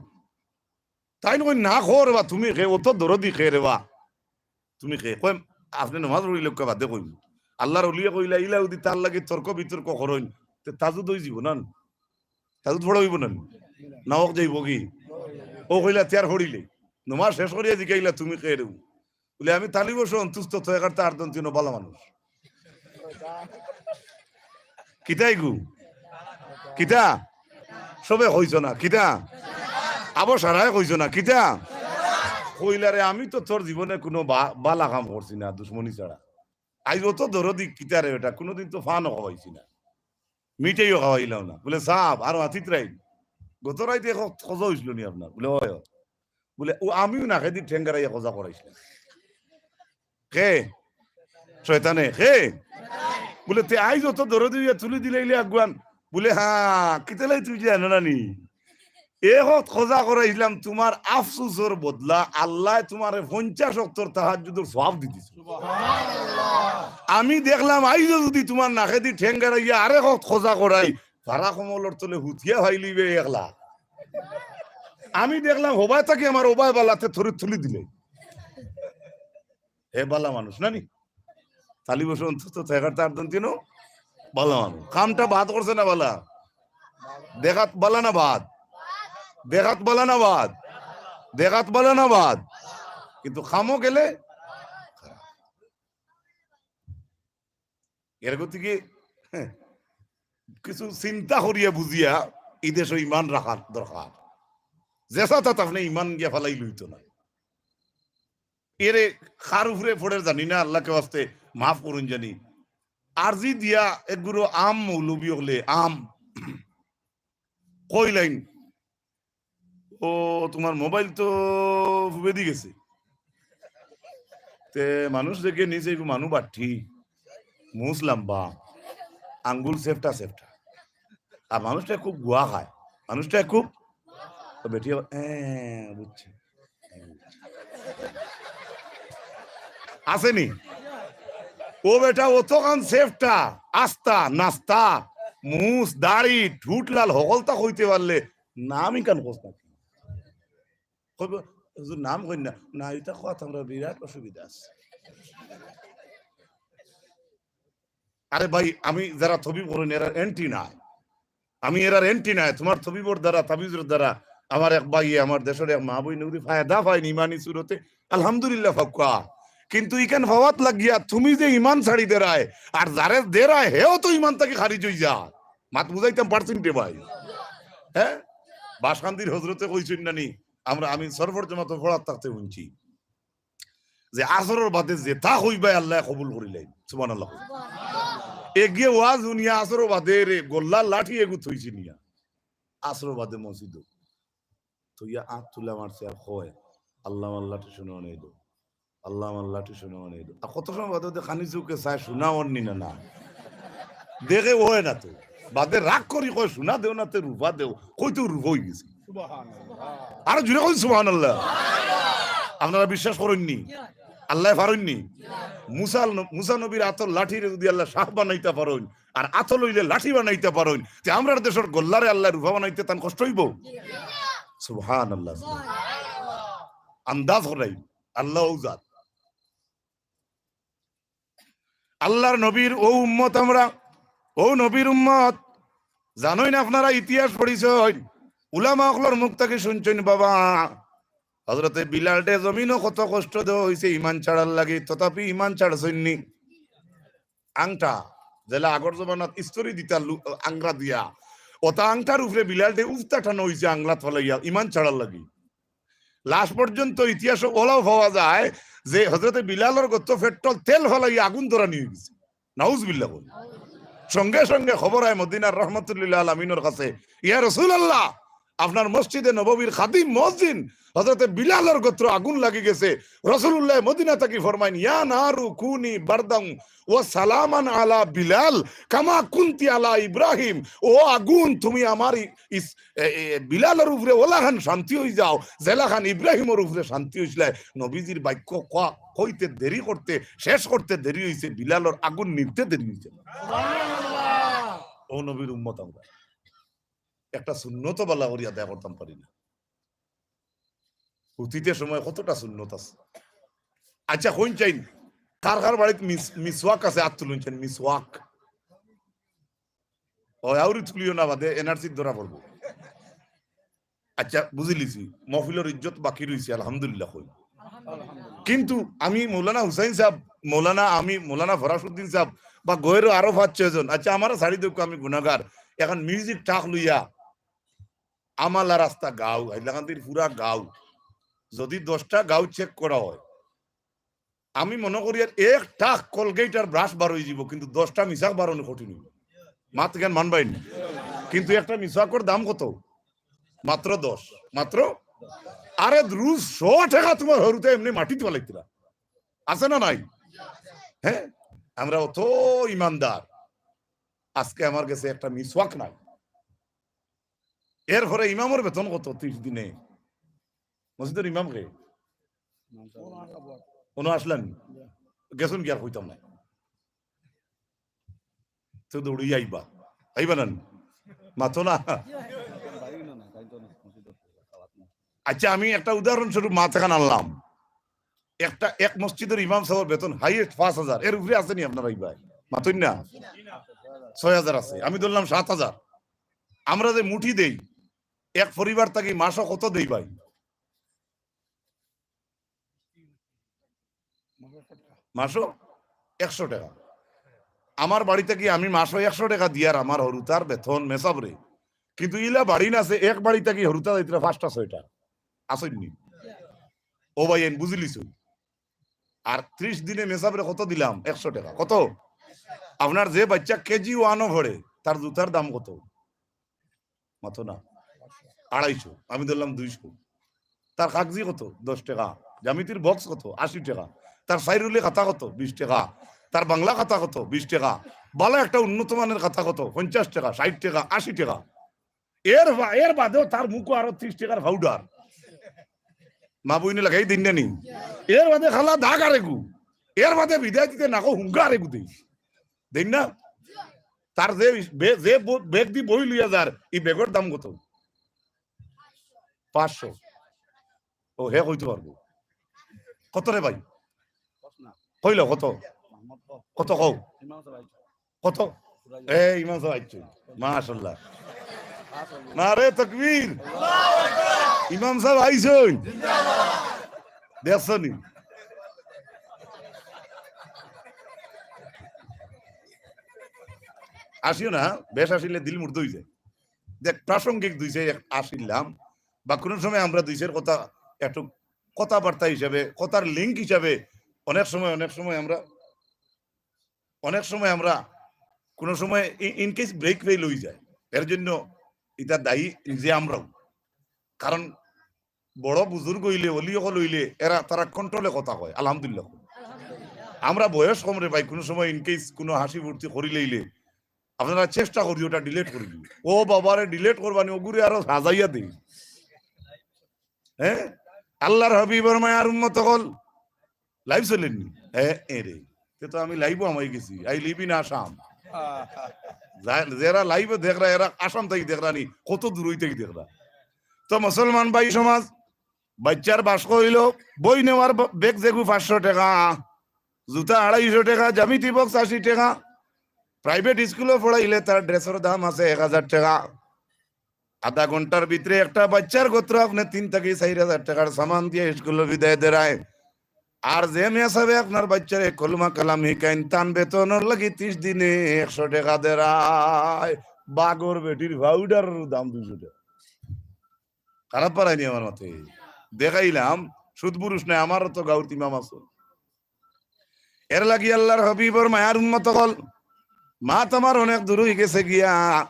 তাইন কইন, "না, কও রে বা, তুমি কে? অত দরদি কে রে বা? তুমি কে?" কয়, "আপনে নমাজ পড়ি লাউক্কা বাদে কইমু।" আল্লাহর অলিয়ে কইলা, "ইলা যদি তার লাগি তর্ক বিতর্ক করইন, তে তাহাজ্জুদ অই যিবো না নি? তাহাজ্জুদ পড়া অইবো না নি? না অক যাইবো কি?" ও কইলা, "তে আর পড়িলে।" নমাজ শেষ করিয়া জিকাইলা, "তুমি কে রে?" বুলে, "আমি তালিবো সন্তুষ্ট তো এগারতা আর দন্তিনো বালা মানুষ।" কিতাই গু? কিতা? সবে কইছো না। কিতা? আবো সারায় কইছো না। কিতা? কইলা, "রে, আমি তো তোর জীবনে কোনো বা-, বালা কাম করছি না, দুশমনি ছাড়া। আইজ অত দরদি কিতা রে বেটা, কোনোদিন তো ফানও খাওয়াইছি না, মিঠাইও খাওয়াইলাম না।" বুলে, "সাব, আর মাতিত রাইন। গত রাইতে খ-, খজা হইছিল নি আপনার?" বুলে, "অয়, অয়।" বুলে, "ও আমিও নাকেদি ঠেঙ্গারাইয়া খজা করাইছিলাম।" কে? শয়তানে। কে? বুলে, "তে আইজ অত দরদি অইয়া তুলি দিলাইলে আগুয়ান।" বুলে, "হ্যাঁ, কিতালাই তুই জানো না নি? এ হত খজা করাইছিলাম, তুমার আফসুসর বদলা আল্লায় তুমারে পঞ্চাশ ওয়াক্তর তাহাজ্জুদর সওয়াব দি দিছে। আমি দেখলাম, আইজও যদি তুমার নাকেদি ঠেঙ্গারাইয়া আরেক হত খজা করাই, ফারা কমলর তলে হুতিয়া ফাইলিবে একলা।" আমি দেখলাম, হবায় থাকি আমার ওবায় বালাতে থরি তুলি দিলে। হে বালা মানুষ, না নি? তালিবো সন্তুষ্ট থাকার তার দন্তিনো বালা মানুষ। কামটা বাদ করছে না বালা? দেখাত বালা না বাদ? দেখাত বালা না বাদ? দেখাত বালা না বাদ? কিন্তু কামো গেলে এর গতিকে কিছু চিন্তা করিয়া বুঝিয়া এই দেশো ইমান রাখার দরকার। যেসা তাত আপনে ইমান গিয়া ফালাই লইতো না। এরে কার উপরে পড়ের জানি না, আল্লাহকে ওয়াস্তে মাফ করুন জানি। আরজি দিয়া এগুলো আম মৌলবী হলে আম কইলাইন, "ও, তুমার মোবাইল তো ফুবেদি গেছে।" তে মানুষ দেখে নিজে একটু মানু বাট্টি, মুছ লাম্বা, আঙ্গুল সেফটা সেফটা। আর মানুষটা খুব গুয়া খায়, মানুষটা খুব, তো বেটি আবার, "হ্যাঁ, বুঝছি।" আছে নি? ও বেটা, অতখান সেফটা, আস্তা, নাস্তা, মুছ, দাড়ি, ঠুট লাল, হকলতা কইতে পারলে, নাম ইখান কস না। কইব, "হুজুর, নাম কইন না।" "না, ইটা কওয়াত আমরার বিরাট অসুবিধা আছে।" আরে ভাই, আমি যারা তবিব করইন, এরার এন্ট্রি নাই। আমি এরার এন্ট্রি নাই। তুমার তবিবর দ্বারা, তাবিজর দ্বারা আমার এক ভাইয়ে, আমার দেশর এক মা বইন যদি ফায়দা পাইন ইমানি সুরতে, আলহামদুলিল্লাহ ফাউক্কা। কিন্তু ইখান ফাওয়াত লাগিয়া তুমি যে ইমান ছাড়ি দেরায়, আর যারে দেরায়, হেও তো ইমান থাকি খারিজ অই যায়। মাত বুঝাইতাম পারছি নি রে ভাই? হ্যাঁ? বাসকান্দির হজরতে কইছইন না নি, আমরা, আমি সরফর জমাতো পড়াত থাকতে হুনছি যে আসরর বাদে যেতা কইবায় আল্লায় কবুল করিলাইন। সুবহানাল্লাহ। এগিয়ে ওয়াজ হুনিয়া আসরর বাদে রে গল্লার লাঠি এগু থইছি নিয়া। আসর বাদে মসজিদো। তো ইয়া আত তুলা মারছে আর কয়, "আল্লাহ আমার লাঠি সোনা বানাই দেও, আল্লাহ আমার লাঠি সোনা বানাই দেও।" আর কত সময় বাদে বাদে খানি চউখে চায়, সোনা অর নি না, না। দেখে অয় না তো। বাদে রাগ করি কয়, "সোনা দেও না তে রূপা দেও।" কই তো রূপা অই গেছে। সুবহানাল্লাহ। আরো জোরে কই সুবহানাল্লাহ। আপনারা বিশ্বাস করইন নি? আল্লায় পারইন নি? মুসা ন-, মুসা নবীর আতর লাঠিরে যদি আল্লায় শাহ বানাইতা পারইন, আর আতর লইলে লাঠি বানাইতা পারইন, তে আমরার দেশর গল্লারে আল্লায় রূপা বানাইতে তান কষ্ট অইবো? সুবহানাল্লাহ। আন্দাজ করাই, আল্লাহ অউ জাত। আল্লাহর নবীর অউ উম্মত আমরা, অউ নবীর উম্মত। জানইন আপনারা ইতিহাস পড়ছইন, উলামা অকলর মুখ থাকি শুনছইন, বাবা, হযরতে বিলালরে জমিনো কত কষ্ট দেওয়া অইছে ইমান ছাড়ার লাগি, তথাপি ইমান ছাড়ছইন নি। আংটা, যেলা আগর জমানাত ইস্তরি দিতা লু-, আংরা দিয়া, অতা আংটার উপরে বিলালরে উফতা টানা অইছে আংলাত ফালাইয়া ইমান ছাড়ার লাগি। লাস্ট পর্যন্ত ইতিহাসো অলাও পাওয়া যায় যে হযরতে বিলালর গত্ত পেট্রোল তেল ফালাইয়া আগুন ধরানি অই গেছে। নাউজুবিল্লাহ কই। সঙ্গে সঙ্গে খবর আয় মদিনার রহমতুল্লিল আলামিনর কাছে, "ইয়া রাসূলুল্লাহ, আপনার মসজিদে নববীর খাদিম মুয়াজ্জিন হযরতে বিলালর গত্ত আগুন লাগি গেছে।" রাসূলুল্লাহ মদিনা থাকি ফরমাইন, "ইয়া নারু কুনি বারদান ওয়া সালামান আলা বিলাল কামা কুনতি আলা ইব্রাহিম।" ও আগুন, তুমি আমার ই-, ইস-, এ, এ, বিলালর উপরে অলাখান শান্তি অই যাও, যেলাখান ইব্রাহিমর উপরে শান্তি অইছলায়। নবীজির বাক্য কওয়া, কইতে দেরি করতে, শেষ করতে দেরি অইছে, বিলালর আগুন নিভতে দেরি অইছে। ও নবীর উম্মত আমরা। একটা সুন্নত বালা করি আদায় করতাম পারি না। অতীতের সময় কতটা সুন্নত আছে। আচ্ছা, কইন চাইন, কার কার বাড়িত মিস-, মিসওয়াক আছে? আত তুলইন চাইন, মিসওয়াক। ও, আউরি তুলিও না, বাদে এনআরসি ধরা পড়বো। আচ্ছা, বুঝিলিছি, মহফিলর ইজ্জত বাকি রইছে, আলহামদুলিল্লাহ কই। কিন্তু আমি মৌলানা হুসাইন সাহেব, মৌলানা, আমি মৌলানা ফরাসউদ্দিন সাহেব বা গয়েরও আরো পাঁচ ছয় জন, আচ্ছা, আমারে ছাড়ি দেউক্কা, আমি গুনাগার। এখন মিউজিক টাক লইয়া আমালা রাস্তা গাঁও, হাইলাকান্দির পুরা গাঁও, যদি দশটা গাঁও চেক করা হয়, আমি মনে করি আর এক টাক কলগেট আর ব্রাশ বার অই যিবো, কিন্তু দশটা মিছাক বার অনি কঠিন অইবো। মাত কেন মানবাইন? কিন্তু একটা মিছাকর দাম কত? মাত্র দশ। মাত্র? আরে রুজ শো টেকা তুমার হরুতায় এমনে মাটিত ফালাইতরা। আছে না নাই? হ্যাঁ, আমরা অত ইমানদার। আজকে আমার গেছে একটা মিসওয়াক নাই। এরপরে ইমামর বেতন কত ত্রিশ দিনে? মসজিদর ইমাম কে? অনো আছলা নি? গেছইন গি আর কইতাম না। তো দৌড়ি আইবা। আইবা না নি? মাতো না। আচ্ছা, আমি একটা উদাহরণস্বরূপ মাত এখান আনলাম। একটা, এক মসজিদর ইমাম সাবর বেতন হাইয়েস্ট পাঁচ হাজার, এর উপরে আছে নি আপনারা ইবায়? মাতইন না? ছয় হাজার আছে, আমি ধরলাম সাত হাজার। আমরা যে মুঠি দেই, এক পরিবার থাকি মাসো কত দেই ভাই? মাসো একশো টেকা। আমার বাড়ি থাকি আমি মাসো একশো টেকা দিয়ার আমার হরুতার বেতন মেসাবরে, কিন্তু ইলা বাড়ি না আছে, এক বাড়ি থাকি হরুতা যাইতরা পাঁচটা ছয়টা। আছইন নি? ও ভাইয়াইন, বুঝিলিছো? আর ত্রিশ দিনে মেসাবরে কত দিলাম? একশো টেকা। কত? আপনার যে বাচ্চা কেজি ওয়ানও পড়ে, তার জুতার দাম কত? মাতো না। আড়াইশো, আমি ধরলাম দুইশো। তার কাগজি কত? দশ টেকা। জ্যামিতির বক্স কত? আশি টেকা। তার সাইরুলি খাতা কত? বিশ টেকা। তার বাংলা খাতা কত? বিশ টেকা। বালা একটা উন্নত মানের খাতা কত? পঞ্চাশ টেকা, ষাইট টেকা, আশি টেকা। এর বা-, এর বাদেও তার মুখো আরো ত্রিশ টেকার পাউডার। মা বইনে লাগাই দেইন না নি? এর বাদে খালা দাগ আরেগু। এর বাদে বিদায় দিতে নাকো হুঙ্গা আরেগু দেই। দেইন না? তার যে বে-, যে ব-, ব্যাগ দি বই লইয়া যার, ই ব্যাগর দাম কত? পাঁচশো। ও, হে কইতে পারবো। কত রে ভাই? কইলো কত? কত কও? কত? এ, ইমাম সাব আইছইন। মাশাআল্লাহ। নারে তাকবীর। ইমাম সাব আইছইন। দেখছো নি? আসিও না, বেশ আসিলে দিল মুর্দা অই যায়। দেখ, প্রাসঙ্গিক দুই চাইর এক আসিলাম, বা কোনো সময় আমরা দুই চাইর কথা একটু কথাবার্তা হিসাবে, কথার লিংক হিসাবে অনেক সময়, অনেক সময় আমরা, অনেক সময় আমরা কোনো সময় ইন কেস ব্রেক ফেল অই যায়, এর জন্য ইটা দায়ী নিজে আমরাও। কারণ বড় বুজুর্গ অইলে, অলি অকল অইলে, এরা, তারা কন্ট্রোলে কথা কয়, আলহামদুলিল্লাহ। আমরা বয়স কম রে ভাই, কুনু সময় in case কুনু হাসি ফুর্তি করি লইলে, আপনারা চেষ্টা করি ওটা delete করি দিও। ও বাবারে, delete করবানি, ওগুরে আরো সাজাইয়া দেই। হ্যাঁ, আল্লাহর হাবিবর মায়ার উম্মত অকল, live চলেনি? হ্যাঁ, এ রে, তে তো আমি live-ও হামাই গেছি, I live in Assam। যা-, যেরা live-এ দেখরা, এরা আসাম থাকি দেখরা নি, কত দূরই থাকি দেখরা। তো মুসলমান ভাই সমাজ, বাচ্চার বাস্ক অইলো, বই নেওয়ার ব-, ব্যাগ যেগু পাঁচশো টেকা, জুতা আড়াইশো টেকা, জ্যামিতি বক্স আশি টেকা, প্রাইভেট স্কুলো পড়াইলে তার ড্রেসর দাম আছে এক হাজার টেকা। আধা ঘন্টার ভিতরে একটা বাচ্চার গত্র আপনে তিন থাকি চাইর হাজার টেকার সামান দিয়া স্কুলো বিদায় দেরায়। আর যে মেসাবে আপনার বাচ্চারে কলমা কালাম হিকাইন, তান বেতনর লাগি তিশ দিনে একশো টেকা দেরায়। বাগর বেটির পাউডারর দাম দুইশো টেকা। খারাপ পারায়নি আমার মাতে। দেখাইলাম, সুদপুরুষ নাই, আমারও তো গাউর ইমাম আছে। এর লাগি আল্লাহর হাবিবর মায়ার উম্মত অকল, মাত আমার অনেক দূর অই গেছে গিয়া।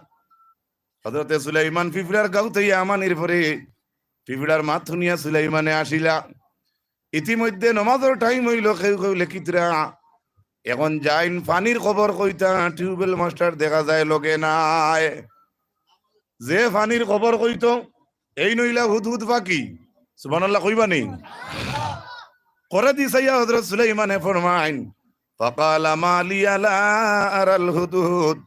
হযরতে সুলাইমান পিপড়ার গাউ থাকি আমানির পরে পিপড়ার মাত হুনিয়া সুলাইমানে আসিলা। ইতিমধ্যে নমাজর টাইম অইলো, কেউ কেউ লেখিতরা। এখন যাইন পানির খবর কইতা, টিউবওয়েল মাস্টার দেখা যায় লগে নাই। যে পানির খবর কইতো, এইন অইলা হুদহুদ পাখি। সুবহানাল্লাহ কইবা নি? করেদি চাইয়া হযরত সুলাইমানে ফরমাইন, "ফাকালা মা লিয়া লা আরাল হুদহুদ।"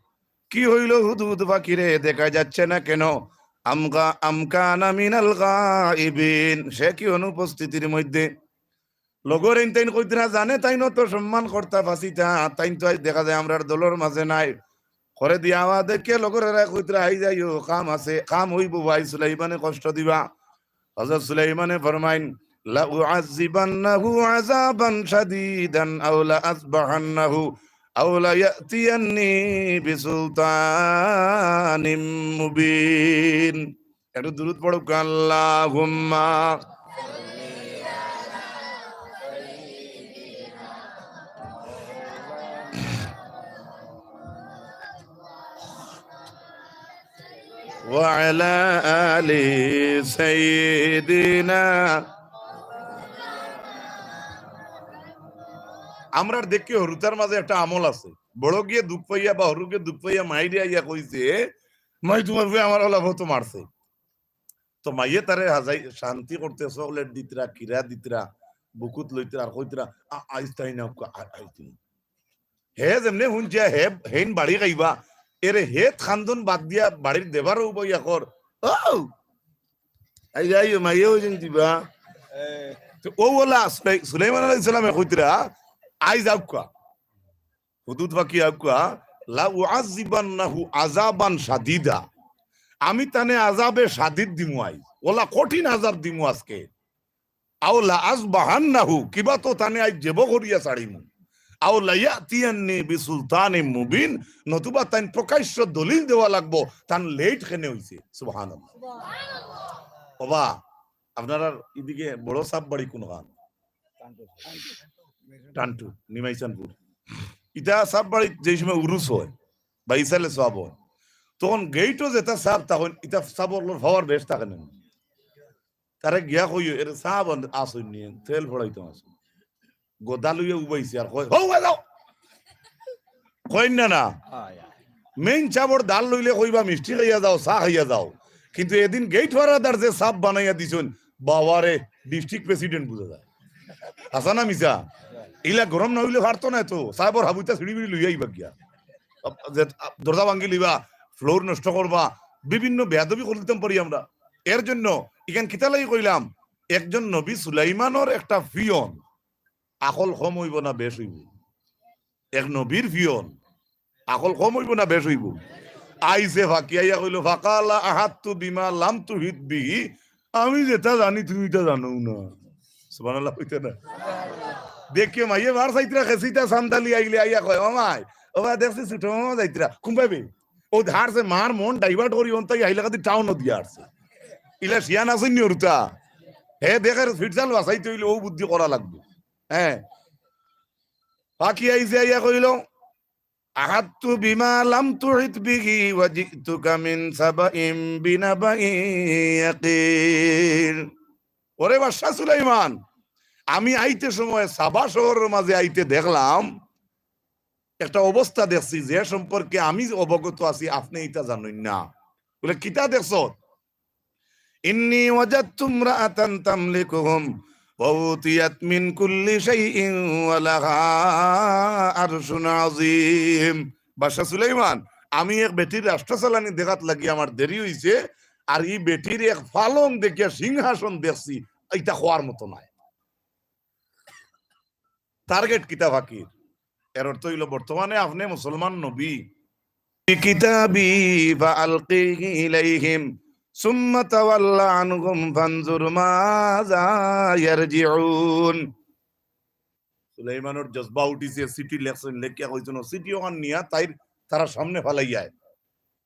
কি অইলো হুদহুদ পাখিরে দেখা যাচ্ছে না কেন? আম গা-, আম কানা মিনাল গাইবিন। সে কি অনুপস্থিতির মধ্যে? লগর এইন তাইন কইতরা, জানে তাইন অত সম্মান করতা পাছিতা, তাইন তো আইজ দেখা যায় আমরার দলর মাঝে নাই। করেদি আওয়াজ দেখিয়া লগর এরা কইতরা, "আইজ আইও, কাম আছে, কাম অইবো ভাই, সুলাইমানে কষ্ট দিবা।" হযরত সুলাইমানে ফরমাইন, "লা উআযযিবান্নাহু আযাবান শাদীদান আও লা আযবাহান্নাহু আও লা ইয়াতিয়ান্নি বিসুলতানিম মুবিন।" একটু দুরূদ পড়ুক, আল্লাহুম্মা। ওয়া আলা আলি সাইয়্যিদিনা। আমরার দেখি হুরুতার মাঝে একটা আমল আছে, বড় গিয়ে দুখ পাইয়া বা হুরু গিয়ে দুখ পাইয়া মাইরে আইয়া কইছে, "মাই, তুমার পুয়া আমার অলা বউত মারছে।" তো মাইয়ে তারে হাজাই শান্তি করতে চকলেট দিতরা, কিরা দিতরা, বুকুত লইতরা আর কইতরা, "আ-, আইজ তাই না, আ-, আইজ দিন।" হে যেমনে হুনছে, হে, হেইন বাড়ি খাইবা। এরে হেত খান্দন বাদ দিয়া বাড়ির দেবার উবাইয়া কর, "ও, আইজ আইও, মাইয়ে অউ যেন দিবা।" তো অউ অলা সুলাই-, সুলাইমান আলাইহিস সালামে কইতরা, "আইজ আউক্কা।" হুদহুদ পাখি আউক্কা, "লা উআযযিবান্নাহু আযাবান শাদীদা।" আমি তানে আযাবে শাদীদ দিমু আইজ। অলা কঠিন আযাব দিমু আজকে। "আও লা আযবাহান্নাহু", কিবা তো তানে আইজ জেব করিয়া ছাড়িমু। "আও লা ইয়াতিয়ান্নি বিসুলতানিম মুবিন", নতুবা তাইন প্রকাশ্য দলিল দেওয়া লাগবো, তান লেট কেনে অইছে। সুবহানাল্লাহ। ওবা, আপনারার ইদিকে বড় সাব বাড়ি কুনখান? টান্টু, নিমাইচানপুর। ইতা সাব বাড়িত যেই সময় উরুস অয় বা ইসালে সওয়াব অয়, তখন গেইটো যেতা সাব তখন ইতা সাবর লগে পাওয়ার বেশ থাকে না। তারে গিয়া কইও, "এরে সাব আন-, আসইন নি, তেল ফড়াইতাম আসইন।" গদা লইয়া উবাইছে আর কয়, "হউ, হউ, যাও।" কইন না, না। মেইন সাবর দাল লইলে কইবা, "মিষ্টি খাইয়া যাও, চা খাইয়া যাও।" কিন্তু এদিন গেইট ফারাদার যে সাব বানাইয়া দিছইন, বাবারে, ডিস্ট্রিক্ট প্রেসিডেন্ট বুঝা যায়। হাছা না মিছা? ইলা গরম না অইলে পারতো না তো। সাবর হাবুইতা ছিড়ি বিড়ি লইয়া আইবা গিয়া। আপ-, যে, আপ-, দরজা ভাঙ্গি লইবা, ফ্লোর নষ্ট করবা, বিভিন্ন বেয়াদবি করি দিতাম পারি আমরা। এর জন্য ইখান কিতা লাগি কইলাম, একজন নবী সুলাইমানর একটা পিয়ন আকল কম অইবো না বেশ অইবো? এক নবীর পিয়ন আকল কম অইবো না বেশ অইবো? আইছে ফাকি আইয়া কইলো, "ফাকালা আহাত্তু বিমা লাম তুহিত বিহি", আমি যেতা জানি তুমি ইতা জানো না। সুবহানাল্লাহ কইতা না? দেখিও মাইয়ে বার চাইতরা খেছিতা সান্দালি আইলে আইয়া কয়, "ও মাই, ও বা দেখছি ছোট মামা যাইতরা, কুম্পাইবে?" ও হারছে মার মন ডাইভার্ট করি অন্তাই আইলা কাদি টাউন দিয়া হারছে। ইলা শিয়ান আছইন নি হুরুতা? হে দেখের ফিটজাল বাঁচাইতে অইলে অউ বুদ্ধি করা লাগবো। হ্যাঁ। ফাকি আইছে আইয়া কইলো, أحطت بما لم تحط به وجئتك من سبأ بنبأ يقين। ওরে বাদশা সুলাইমান, আমি আইতে সময় সাবা শহরর মাঝে আইতে দেখলাম, একটা অবস্থা দেখছি যে সম্পর্কে আমি অবগত আছি, আপনে ইতা জানইন না। বলে, কিতা দেখছো? إني وجدت امرأة تملكهم وأوتيت من كل شيء ولها عرش عظيم। বাদশা সুলাইমান, আমি এক বেটির রাষ্ট্র চালানি দেখাত লাগি আমার দেরি অইছে, আর ই বেটির এক পালং দেখিয়া সিংহাসন দেখছি, ইটা কওয়ার মতো নায়। টার্গেট কিতা ফকির? এর অর্থ অইলো বর্তমানে আপনে মুসলমান নবী। بكتابي فألقيه إليهم ثم تول عنهم فانظر ماذا يرجعون। সুলাইমানর জজবা উঠিছে, চিঠি লেখছইন, লেখিয়া কইছইন, "ও চিঠি ওখান নিয়া তাইর, তারার সামনে ফালাইয়া আয়।"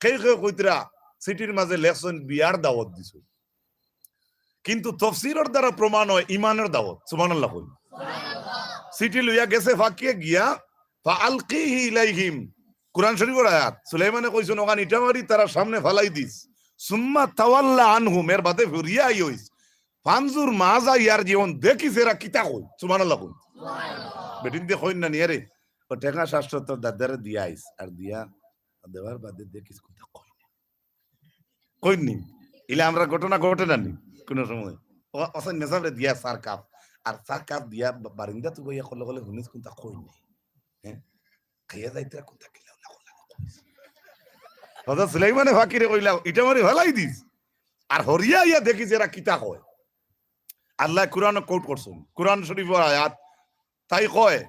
কেউ কেউ কইতরা, চিঠির মাঝে লেখছইন, "বিয়ার দাওয়াত দিছইন।" কিন্তু তফসিরর দ্বারা প্রমাণ অয় ইমানর দাওয়াত। সুবহানাল্লাহ কইন। চিঠি লইয়া গেছে ফাকিয়ে গিয়া, "ফাআলকিহি ইলাইহিম।" কোরআন শরীফর আয়াত। সুলাইমানে কইছইন, "ওখান ইটা মারি তারার সামনে ফালাই দিস।" "সুম্মা তাওয়াল্লা আনহুম," এর বাদে ফিরিয়া আইয়ইস। "ফানজুর মাযা ইয়ারজিউন," দেখিস এরা কিতা কয়। সুবহানাল্লাহ কইন। বেটিন্তে কইন না নি, "আরে, ও টেকা সাতশো তোর দাদারে দিয়া আইস, আর দিয়া দেওয়ার বাদে দেখিস কুনতা কয়।" কইন নি? ইলা আমরার ঘটনা ঘটে না নি কুনু সময়? ও, হোসেন মেসাবরে দিয়া সার কাপ, আর সার কাপ দিয়া বা-, বারিন্দা তো বইয়া কলে কলে হুনিস কুনতা কইন নি? হ্যাঁ? খাইয়া যাইতরা কুনতা কিলা উলা কইলা। হযরত সুলাইমানে ফাকিরে কইলা, "ইটা মারি ফালাই দিস।" আর হরিয়া ইয়া দেখিস এরা কিতা কয়। আল্লায় কোরআনো কোট করছইন, কোরআন শরীফর আয়াত, তাই কয়,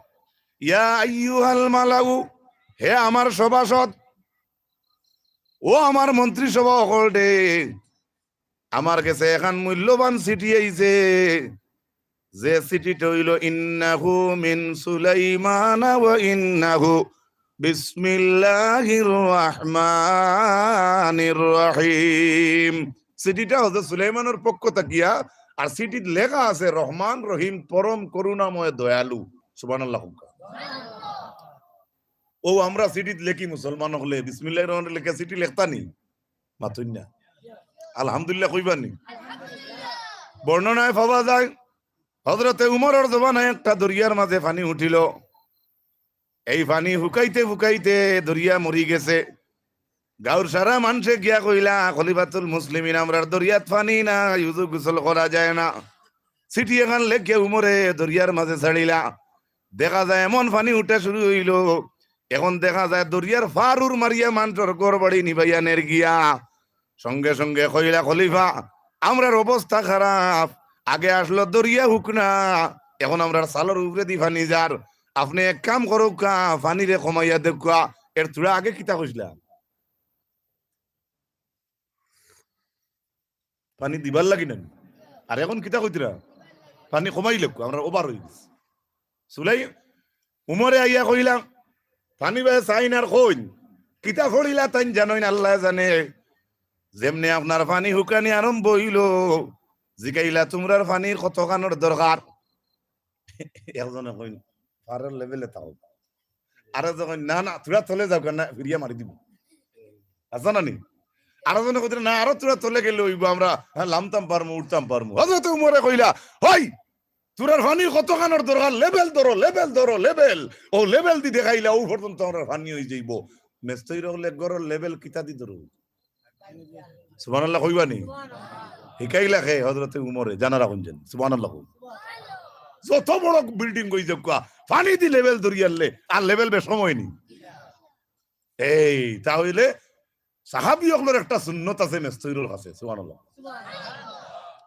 "ইয়া আইয়ুহাল মালাউ, হে আমার সভাসদ, ও আমার মন্ত্রিসভা অকলরে, আমার গেছে এখান মূল্যবান চিঠি আইছে, যে চিঠিটা অইলো, ইন্নাহু মিন সুলাইমানা ওয়া ইন্নাহু বিসমিল্লাহির রহমানির রহিম।" চিঠিটা হযরত সুলাইমানর পক্ষ থাকিয়া, আর চিঠিত লেখা আছে, "রহমান রহিম, পরম করুণাময় দয়ালু।" সুবহানাল্লাহ। ও আমরা চিঠিত লেখি মুসলমান অকলে, বিসমিল্লাহির রহমানির রহিম লেখা চিঠি লেখতা নি? মাতইন না। আলহামদুলিল্লাহ কইবা নি? বর্ণনায় পাওয়া যায়, হযরতে উমরর জমানায় একটা দরিয়ার মাঝে পানি উঠিল। এই পানি হুকাইতে হুকাইতে দরিয়া মরি গেছে। গাঁওর সারা মানষে গিয়া কইলা, "খলিফাতুল মুসলিমিন, আমরার দরিয়াত পানি নাই, অজু গোসল করা যায় না।" চিঠি এখান লেখিয়া উমরে দরিয়ার মাঝে ছাড়িলা। দেখা যায় এমন পানি উঠা শুরু অইলো, এখন দেখা যায় দরিয়ার ফারুর মারিয়া মানষর ঘর বাড়ি নিবাইয়া নের গিয়া। সঙ্গে সঙ্গে কইলা, "খলিফা, আমরার অবস্থা খারাপ, আগে আসলো দরিয়া হুকনা, এখন আমরার চালর উপরেদি পানি যার, আপনে এক কাম করউক্কা, পানিরে কমাইয়া দেউক্কা।" এর থুড়া আগে কিতা কইছলা? পানি দিবার লাগি না নি? আর এখন কিতা কইতরা? পানি কমাই লেখো, আমরা ওভার অই গেছি। সুলাই উমরে আইয়া কইলা, পানি বায় চাইন আর কইন, কিতা পড়িলা তাইন জানইন, আল্লায় জানে। যেমনে আপনার পানি হুকানি আরম্ভ অইলো, জিকাইলা, "তুমরার পানির কতখানর দরকার?" একজনে কইন, "পারর লেভেলে থাকো।" আরেকজনে কইন, "না, না, থুড়া তলে যাউক্কা, না, ফিরিয়া মারি দিবো।" আছে না নি? আরেকজনে কইতরা, "না, আরো থুড়া তলে গেলে অইবো, আমরা, হ্যাঁ, লামতাম পারমু, উঠতাম পারমু।" হযরতে উমরে কইলা, "হই, থুড়ার পানি কতখানর দরকার, লেভেল ধরো, লেভেল ধরো, লেভেল।" ও লেভেল দি দেখাইলা, ও পর্যন্ত আমরার পানি অই যাইবো। মেস্তইর অকলে ঘরর লেভেল কিতা দি ধরো? সুবহানাল্লাহ কইবা নি? হিকাইলা কে? হযরতে উমরে, জানা রাখুন যেন। সুবহানাল্লাহ কই। যত বড় বিল্ডিং অই যাউক্কা, পানি দি লেভেল ধরিয়ারলে, আর লেভেল বেশকম অয়নি। এই, তা অইলে সাহাবী অকলর একটা সুন্নত আছে মেস্তইরর কাছে। সুবহানাল্লাহ।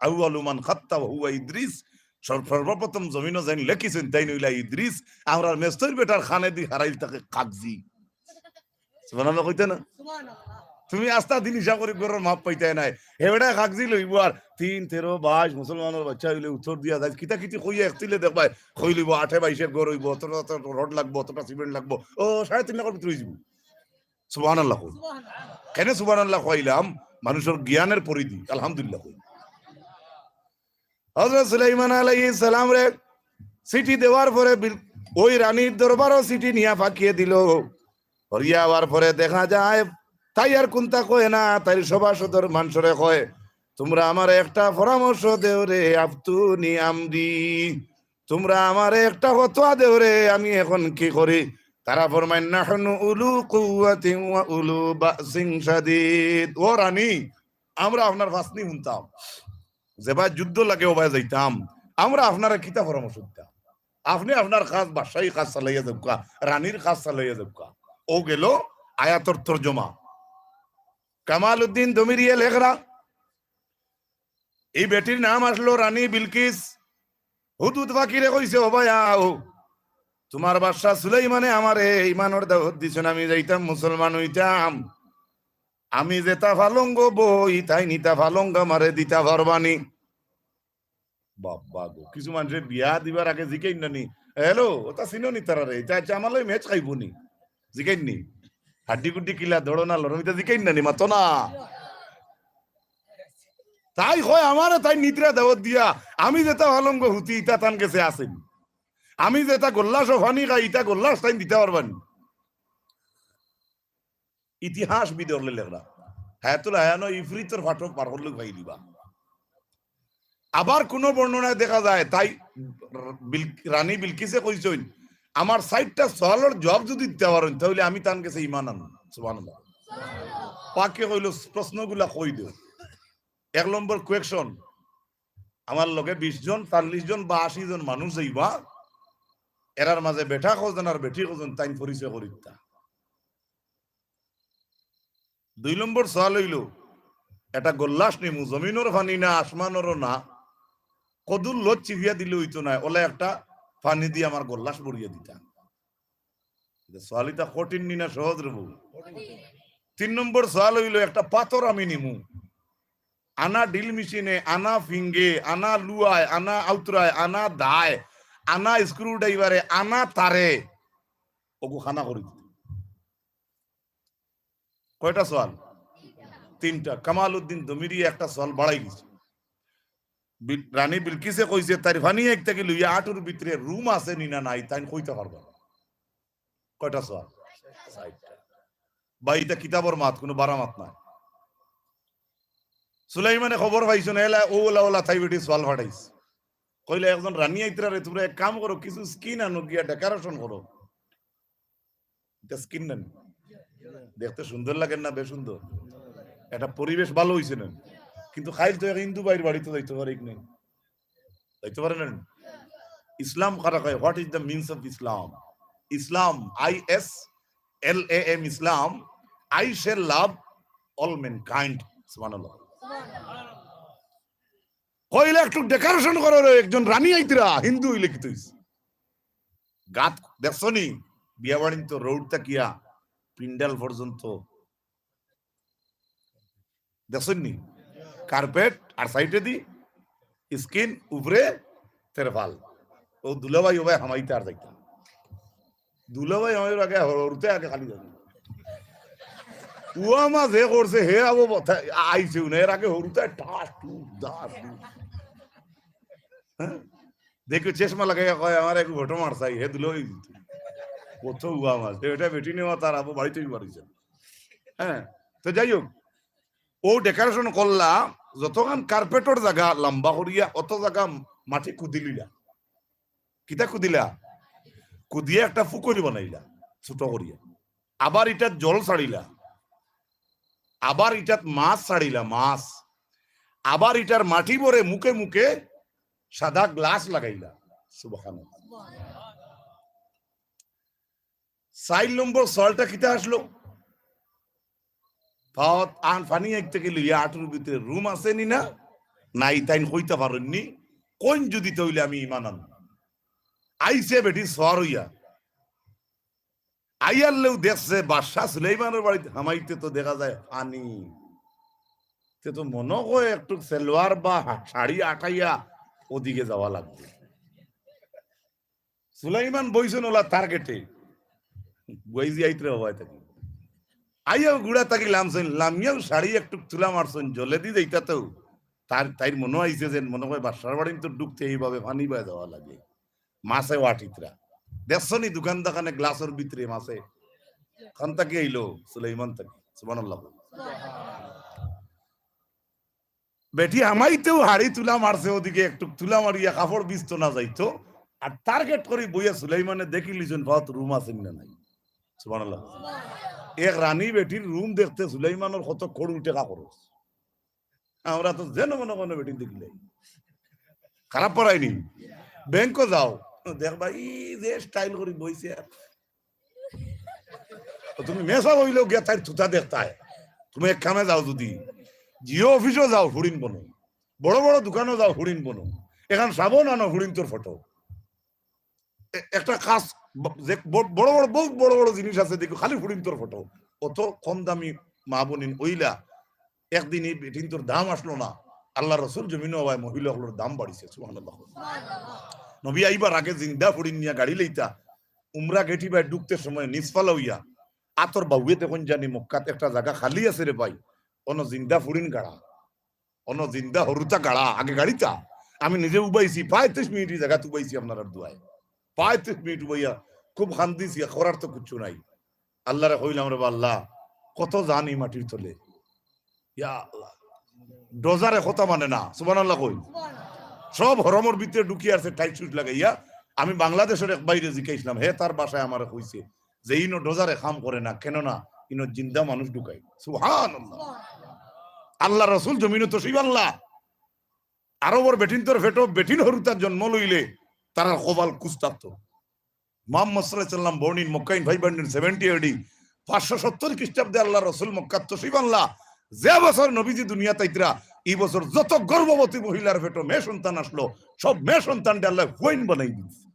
আউয়ালু মান খাত্তা ওয়া হুয়া ইদ্রিস, সর্ব-, সর্বপ্রথম জমিনো যেইন লেখিছইন, তাইন অইলা ইদ্রিস। আমরার মেস্তইর বেটার কানেদি হারাইল থাকে কাগজি। সুবহানাল্লাহ কইতা না? তুমি আস্তা দিন হিসাব করি ঘরর মাপ পাইতায় নায়। হে বেটায় কাগজি লইবো আর তিন, তেরো, বাইশ, মুসলমানর বাচ্চা অইলে উত্তর দিয়া যায়। কিতা কিতি কইয়া একতিলে দেখবায়, কই লইবো, আটে বাইশে ঘর অইবো, অতটা, অতটা রড লাগবো, অতটা সিমেন্ট লাগবো। ও, সাড়ে তিন লাখর ভিতরে অই যাইবো। সুবহানাল্লাহ কই। কেনে সুবহানাল্লাহ কইলাম? মানুষর জ্ঞানের পরিধি। আলহামদুলিল্লাহ কই। হযরত সুলাইমান আলাইহিস সালামরে চিঠি দেওয়ার পরে বিল-, ওই রানীর দরবারও চিঠি নিয়া ফাকিয়ে দিল। হরিয়া আবার পরে দেখা যায়, তাই আর কুন্তা কয় না, তাইর সভাসদর মানষরে কয়, "তুমরা আমারে একটা পরামর্শ দেও রে, আফতুনি আমরি, তুমরা আমারে একটা ফতোয়া দেও রে, আমি এখন কি করি?" তারা ফরমায়, "নাহনু উলু কুওয়াতিন ওয়া উলু বাসিন শাদীদ।" ও রানী, আমরা আপনার ফাসনি হুনতাম, যেবায় যুদ্ধ লাগে ওবায় যাইতাম, আমরা আপনারে কিতা পরামর্শ দিতাম? আপনে আপনার কাজ, বাদশাহী কাজ চালাইয়া যাউক্কা, রানীর কাজ চালাইয়া যাউক্কা। ও গেল আয়াতর তর্জমা। কামালউদ্দিন দমিরিয়ে লেখরা, এই বেটির নাম আসলো রানী বিলকিস। হুদহুদ ফাকিরে কইছে, "ও ভাই আও, তুমার বাদশা সুলাইমানে আমারে ইমানর দাওয়াত দিছইন, আমি যাইতাম মুসলমান অইতাম। আমি যেটা ফালঙ্গ বই, তাইন ইতা ফালঙ্গ আমারে দিতা পারবানি?" বাবা গো, কিছু মানষে বিয়া দিবার আগে জিকাইন না নি, "হ্যালো, ওটা চিনো নি তারারে? এটা আচ্ছা আমার লগে ম্যাচ খাইবো নি?" জিকাইন নি? হাড্ডি গুড্ডি কিলা, দড়ো না লরম, ইতা জিকাইন না নি, মাতো না। তাই কয়, "আমারে তাইন নিতরা দাওয়াত দিয়া, আমি যেটা ফালঙ্গ হুতি, ইতা তান গেছে আছে নি। আমি যেটা গল্লাস ফানি খাই, ইতা গল্লাস তাইন দিতা পারবা নি?" ইতিহাসবিদ অকলে লেখরা, হায়াতুল হায়ানো ইফরিতর ফাটক পার করলে পাই দিবা। আবার কোন বর্ণনায় দেখা যায়, তাই বিল-, রানী বিলকিসে কইছইন, "আমার চাইরটা সওয়ালর জবাব যদি দিতা পারইন, তাইলে আমি তান গেছে ইমান আনমু।" সুবহানাল্লাহ। পাকে কইল, "প্রশ্নগুলা কই দেও।" এক নম্বর কোয়েকশন, আমার লগে বিশ জন, চল্লিশ জন বা আশি জন মানুষ যাইবা, এরার মাঝে বেটা কজন আর বেটি কজন, তাইন পরিচয় করিতা। দুই নম্বর সওয়াল অইল, এটা গল্লাস নিমু, জমিনর ফানি না, আসমানরও না, কদুর লত চিপিয়া দিলে অইতো নায়, ওলা একটা ফানি দিয়া আমার গল্লাস ভরিয়া দিতা। ইটা সওয়াল ইটা কঠিন নি না সহজ রে বউ? তিন নম্বর সওয়াল অইল, একটা পাথর আমি নিমু, আনা ড্রিল মেশিনে, আনা ফিঙ্গে, আনা লুয়ায়, আনা আউতরায়, আনা দায়, আনা স্ক্রু ড্রাইভারে, আনা তারে, ওগু খানা করি দিতে। কয়টা সওয়াল? তিনটা। কামালউদ্দিন দমিরি একটা সওয়াল বাড়াই দিছে। বিল-, রানী বিলকিসে কইছে, তাইর ফানি এক থাকি লইয়া আটুর ভিতরে রুম আছে নি না নাই, তাইন কইতা পারবা না। কয়টা সওয়াল? চাইরটা। বা ইটা কিতাবর মাত, কোনো বারা মাত নাই। সুলাইমানে খবর পাইছইন, এলা ওলা ওলা তাই বেটি সওয়াল ফাটাইছ। কইলা, "একজন রানী আইতরা রে, তুমরা এক কাম করো, কিছু স্কিন আনো, গিয়া ডেকোরেশন করো।" ইটা স্কিন না নি? দেখতে সুন্দর লাগে না? বেশ সুন্দর। একটা পরিবেশ ভালো অইছে না? কিন্তু কাইল তো এক হিন্দু ভাইর বাড়িত যাইতো পারে কি নাই? যাইতো পারে না নি? ইসলাম কারে কয়, what is the means of Islam? Islam, I S L A M, Islam, I shall love all mankind. সুবহানাল্লাহ। কইলা, "একটু ডেকোরেশন করো রে, একজন রানী আইতরা, হিন্দু অইলে কিতা অইছে?" গাত দেখছো নি? বিয়া বাড়িত তো রোড থাকিয়া পিন্ডাল পর্যন্ত দেখছইন নি? কার্পেট আর সাইডেদি স্কিন, উপরে তেরপাল। ও দুলাভাই ওবায় হামাইতা আর যাইতা। দুলাভাই হামাইবার আগে হরুতে আগে খালি যাবে। উয়া মাছ হে করছে, হে আবো বথা-, আইছেউ না, এর আগে হরুতে ঠাস, টুস, দাস, টুস। হ্যাঁ? দেখো চশমা লাগাইয়া কয়, "আমার এক ফটো মারছাই, হে দুলাভাই।" কত উয়া মাছ, এটা বেটি নেওয়া তার আবো বাড়িতেই বাড়িছে। হ্যাঁ, তো যাই হোক, ও ডেকোরেশন করলা, যতখান কার্পেটর জাগা লম্বা করিয়া, অত জাগা মাটি কুদিলিলা। কিতা কুদিলা? কুদিয়া একটা ফুকরি বানাইলা, ছোট করিয়া। আবার ইটাত জল ছাড়িলা, আবার ইটাত মাছ ছাড়িলা, মাছ। আবার ইটার মাটি ভরে মুখে মুখে সাদা গ্লাস লাগাইলা। সুবহানাল্লাহ। চাইর নম্বর সওয়ালটা কিতা আসলো? পাওত আন ফানি এক থাকি লইয়া আটুর ভিতরে রুম আছে নি না? নাই, তাইন কইতা পারইন নি। কইন যদি তা অইলে আমি ইমান আনমু। আইছে বেটি সওয়ার অইয়া। আইয়ারলেউ দেখছে বাদশা সুলাইমানর বাড়িত হামাইতে তো দেখা যায় ফানি। তে তো মনো কয় একটু সেলোয়ার বা শাড়ি আটাইয়া ওদিকে যাওয়া লাগবে। সুলাইমান বইছইন ওলা টার্গেটে। বইজি আইতরে হবায় থাকি। আইয়াউ গুড়া থাকি লামছইন, লামিয়াউ শাড়ি একটু তুলা মারছইন, জলেদি যাইতা তো। তার, তাইর মনো আইছে যে মনো কয় বাদশার বাড়িত তো ঢুকতে এইভাবে ফানি বায় যাওয়া লাগে। মাছে ওয়াটিতরা। দেখছো নি দোকান দোকানে গ্লাসর ভিতরে মাছে? কান থাকি আইলো? সুলাইমান থাকি। সুবহানাল্লাহ। বেটি হামাইতেউ হাড়ি তুলা মারছে, ওদিকে একটু তুলা মারিয়া কাপড় ভিজতো না যাইতো, আর টার্গেট করি বইয়া সুলাইমানে দেখিলিছইন পাওত রুম আছে না নাই। সুবহানাল্লাহ। এক রানী বেটির রুম দেখতে সুলাইমানর কত করুর টেকা খরচ। আমরা তো যেন মনে মনে বেটিন দেখিলাই। খারাপ পাইরায়নি? ব্যাংকো যাও, দেখবায় ই যে স্টাইল করি বইছে। তো তুমি মেসাব অইলেও গিয়া তাইর থুতা দেখতায়। তুমি এক কামে যাও যুদি, জিও অফিসো যাও, ফুড়িন বনো, বড় বড় দোকানো যাও, ফুড়িন বনো, এখান সাবন আনো, ফুড়িন্তর ফটো। এ-, একটা কাজ ব-, যে ব-, বড় বড়, বহুত বড় বড় জিনিস আছে, দেখো খালি ফুড়িন্তর ফটো। অত কম দামি মা বইন অইলা, একদিন ই বেটিন্তর দাম আসলো না। আল্লার রসুল জমিনো অওয়ায় মহিলা অকলর দাম বাড়িছে। সুবহানাল্লাহ। নবী আইবার আগে জিন্দা ফুড়িন নিয়া গাড়ি লইতা, উমরা গেটি বায় ঢুকতে সময় নিচফালা অইয়া, আতর বাউয়ে দেখইন জানি মক্কাত একটা জাগা খালি আছে রে ভাই, অনো জিন্দা ফুড়িন গাড়া। অনো জিন্দা হুরুতা গাড়া, আগে গাড়িতা। আমি নিজে উবাইছি, পঁয়ত্রিশ মিনিট ই জাগাত উবাইছি আপনারার দোয়ায়। পঁয়ত্রিশ মিনিট উবাইয়া খুব কান্দিছি, করার তো কিচ্ছু নাই। আল্লারে কইলাম, "রে বা আল্লাহ, কত জান ই মাটির তলে।" ইয়া আল্লাহ। ডোজারে কথা মানে না, সুবহানাল্লাহ কই। সব হরমর ভিতরে ঢুকি আছে টাইট সুইট লাগাইয়া। আমি বাংলাদেশর এক ভাইরে জিকাইছলাম, হে তার ভাষায় আমারে কইছে, যে ইনো ডোজারে কাম করে না, কেননা ইনো জিন্দা মানুষ ঢুকায়। সুবহানাল্লাহ। আল্লার রসুল জমিনো তশরিফ আনলা। আরবর বেটিন্তর ফেটো বেটিন হুরুতা জন্ম লইলে তারার কপাল কুচ থাকতো। মুহাম্মদ সাল্লাল্লাহু আলাইহি ওয়াসাল্লাম born in Mecca in five hundred seventy A D, পাঁচশো সত্তর খ্রিস্টাব্দে আল্লার রসুল মক্কাত তশরিফ আনলা। যে বছর নবীজি দুনিয়াত আইতরা, ই বছর যত গর্ভবতী মহিলার ফেটো মেয়ে সন্তান আসলো, সব মেয়ে সন্তানরে আল্লায় ফুয়াইন বানাই দিছে।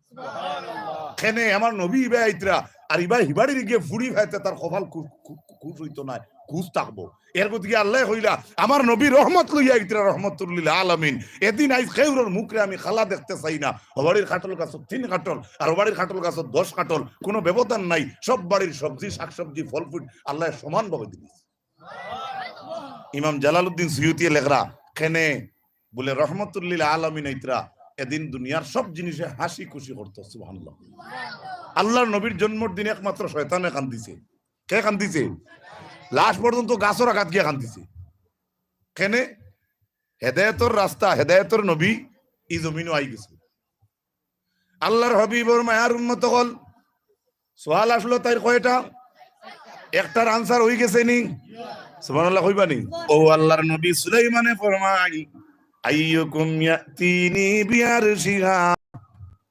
কেনে আমার নবী ইবায় আইতরা, আর ইবায় হিবাড়ির গিয়া ফুড়ি ফাইতে তার কপাল কু-, কু-, কু-, কুচ অইতো নায়, কুচ থাকবো। এর গতিকে আল্লায় কইলা, আমার নবী রহমত লইয়া আইতরা, রহমতুল্লিল আলামিন। এদিন আইজ কেউরর মুখরে আমি কালা দেখতে চাই না। হবাড়ির কাঠল গাছত তিন কাঠল, আর হবাড়ির কাঠল গাছত দশ কাঠল, কোনো ব্যবধান নাই। সব বাড়ির সবজি, শাকসবজি, ফল fruit আল্লায় সমানভাবে দিছে। ইমাম জালালউদ্দিন সুয়ুতিয়ে লেখরা, কেনে বুলে রহমতুল্লিল আলামিন আইতরা, এদিন দুনিয়ার সব জিনিসে হাসি খুশি করতো। সুবহানাল্লাহ। আল্লার নবীর জন্মর দিন একমাত্র শয়তানে কান্দিছে। কে কান্দিছে? লাশ পর্যন্ত গাছর আগাত গিয়া কান্দিছে। কেনে? হেদায়েতর রাস্তা, হেদায়েতর নবী ই জমিনো আই গেছে। আল্লার হাবিবর মায়ার উম্মত অকল, সওয়াল আসলো তাইর কয়টা? একটার answer অই গেছে নি? সুবহানাল্লাহ কইবা নি? ও আল্লার নবী সুলাইমানে ফরমাই, "আইয়ুকুম ইয়াতিনি বিআরশিহা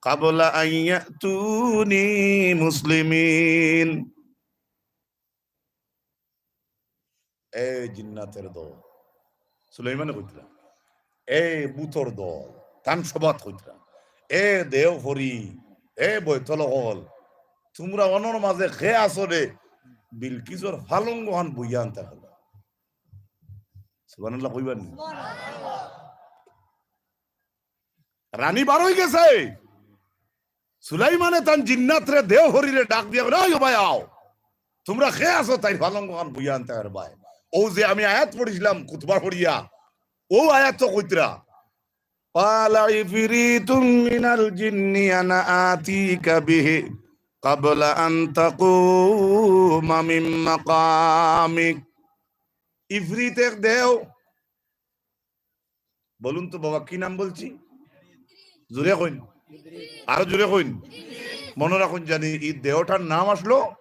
ক্বাবলা আন ইয়াতুনি মুসলিমিন।" এ জিন্নাতের দল, সুলাইমানে কইতরা, এ ভূতর দল, তান সভাত কইতরা, এ দেও পরি, এ বয়তল অকল, তুমরা অনর মাঝে কে আছো রে, বিলকিসর ফালঙ্গ খান বইয়া আনতা করবা। সুবহানাল্লাহ কইবা নি? রানী বার অই গেছে। সুলাইমানে তান জিন্নাতরে দেও পরিরে ডাক দিয়া কইলা, "ওই ও ভাই আও, তুমরা কে আছো তাইর ফালঙ্গ খান বইয়া আনতা করবায়।" ও যে আমি আয়াত পড়ছিলাম খুতবা পড়িয়া, ও আয়াত তো কইতরা, "ক্বালা ইফরিতুম মিনাল জিন্নি আনা আতিকা বিহি ক্বাবলা আন তাকুমা মিন মাকামিক।" ইফরিত এক দেও, বলুন তো বাবা, কি নাম বলছি? জোরে কইন, আরো জোরে কইন। মনো রাখইন জানি, ই দেওটার নাম আসলো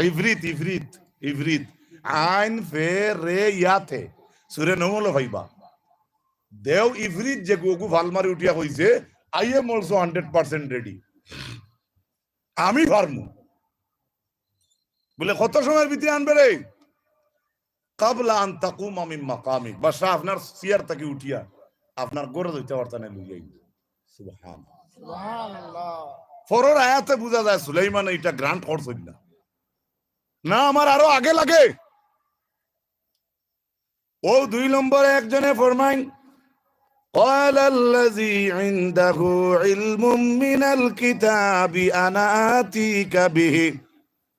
ইফরিত, ইফরিত, ইফরিত। আইন ফে রে ইয়া তে। সুরে নমলো ভাইবা। দেও ইফরিত যেগু অগু ফাল মারি উঠিয়া কইছে, "I am also hundred percent ready।" আমি পারমু। বুলে, "কত সময়র ভিতরে আনবে রে?" "ক্বাবলা আন তাকুমা মিন মাকামিক।" বাদশা, আপনার চেয়ার থাকি উঠিয়া আপনার ঘরো যাইতা পারতা নায়, লইয়া আইন। সুবহান। সুবহানাল্লাহ। পরর আয়াতে বুঝা যায় সুলাইমানে ইটা grant করছইন না। না, আমার আরো আগে লাগে। ও দুই নম্বরে একজনে ফরমাইন, "ক্বালাল্লাযী ইনদাহু ইলমুম মিনাল কিতাবি আনা আতিকা বিহি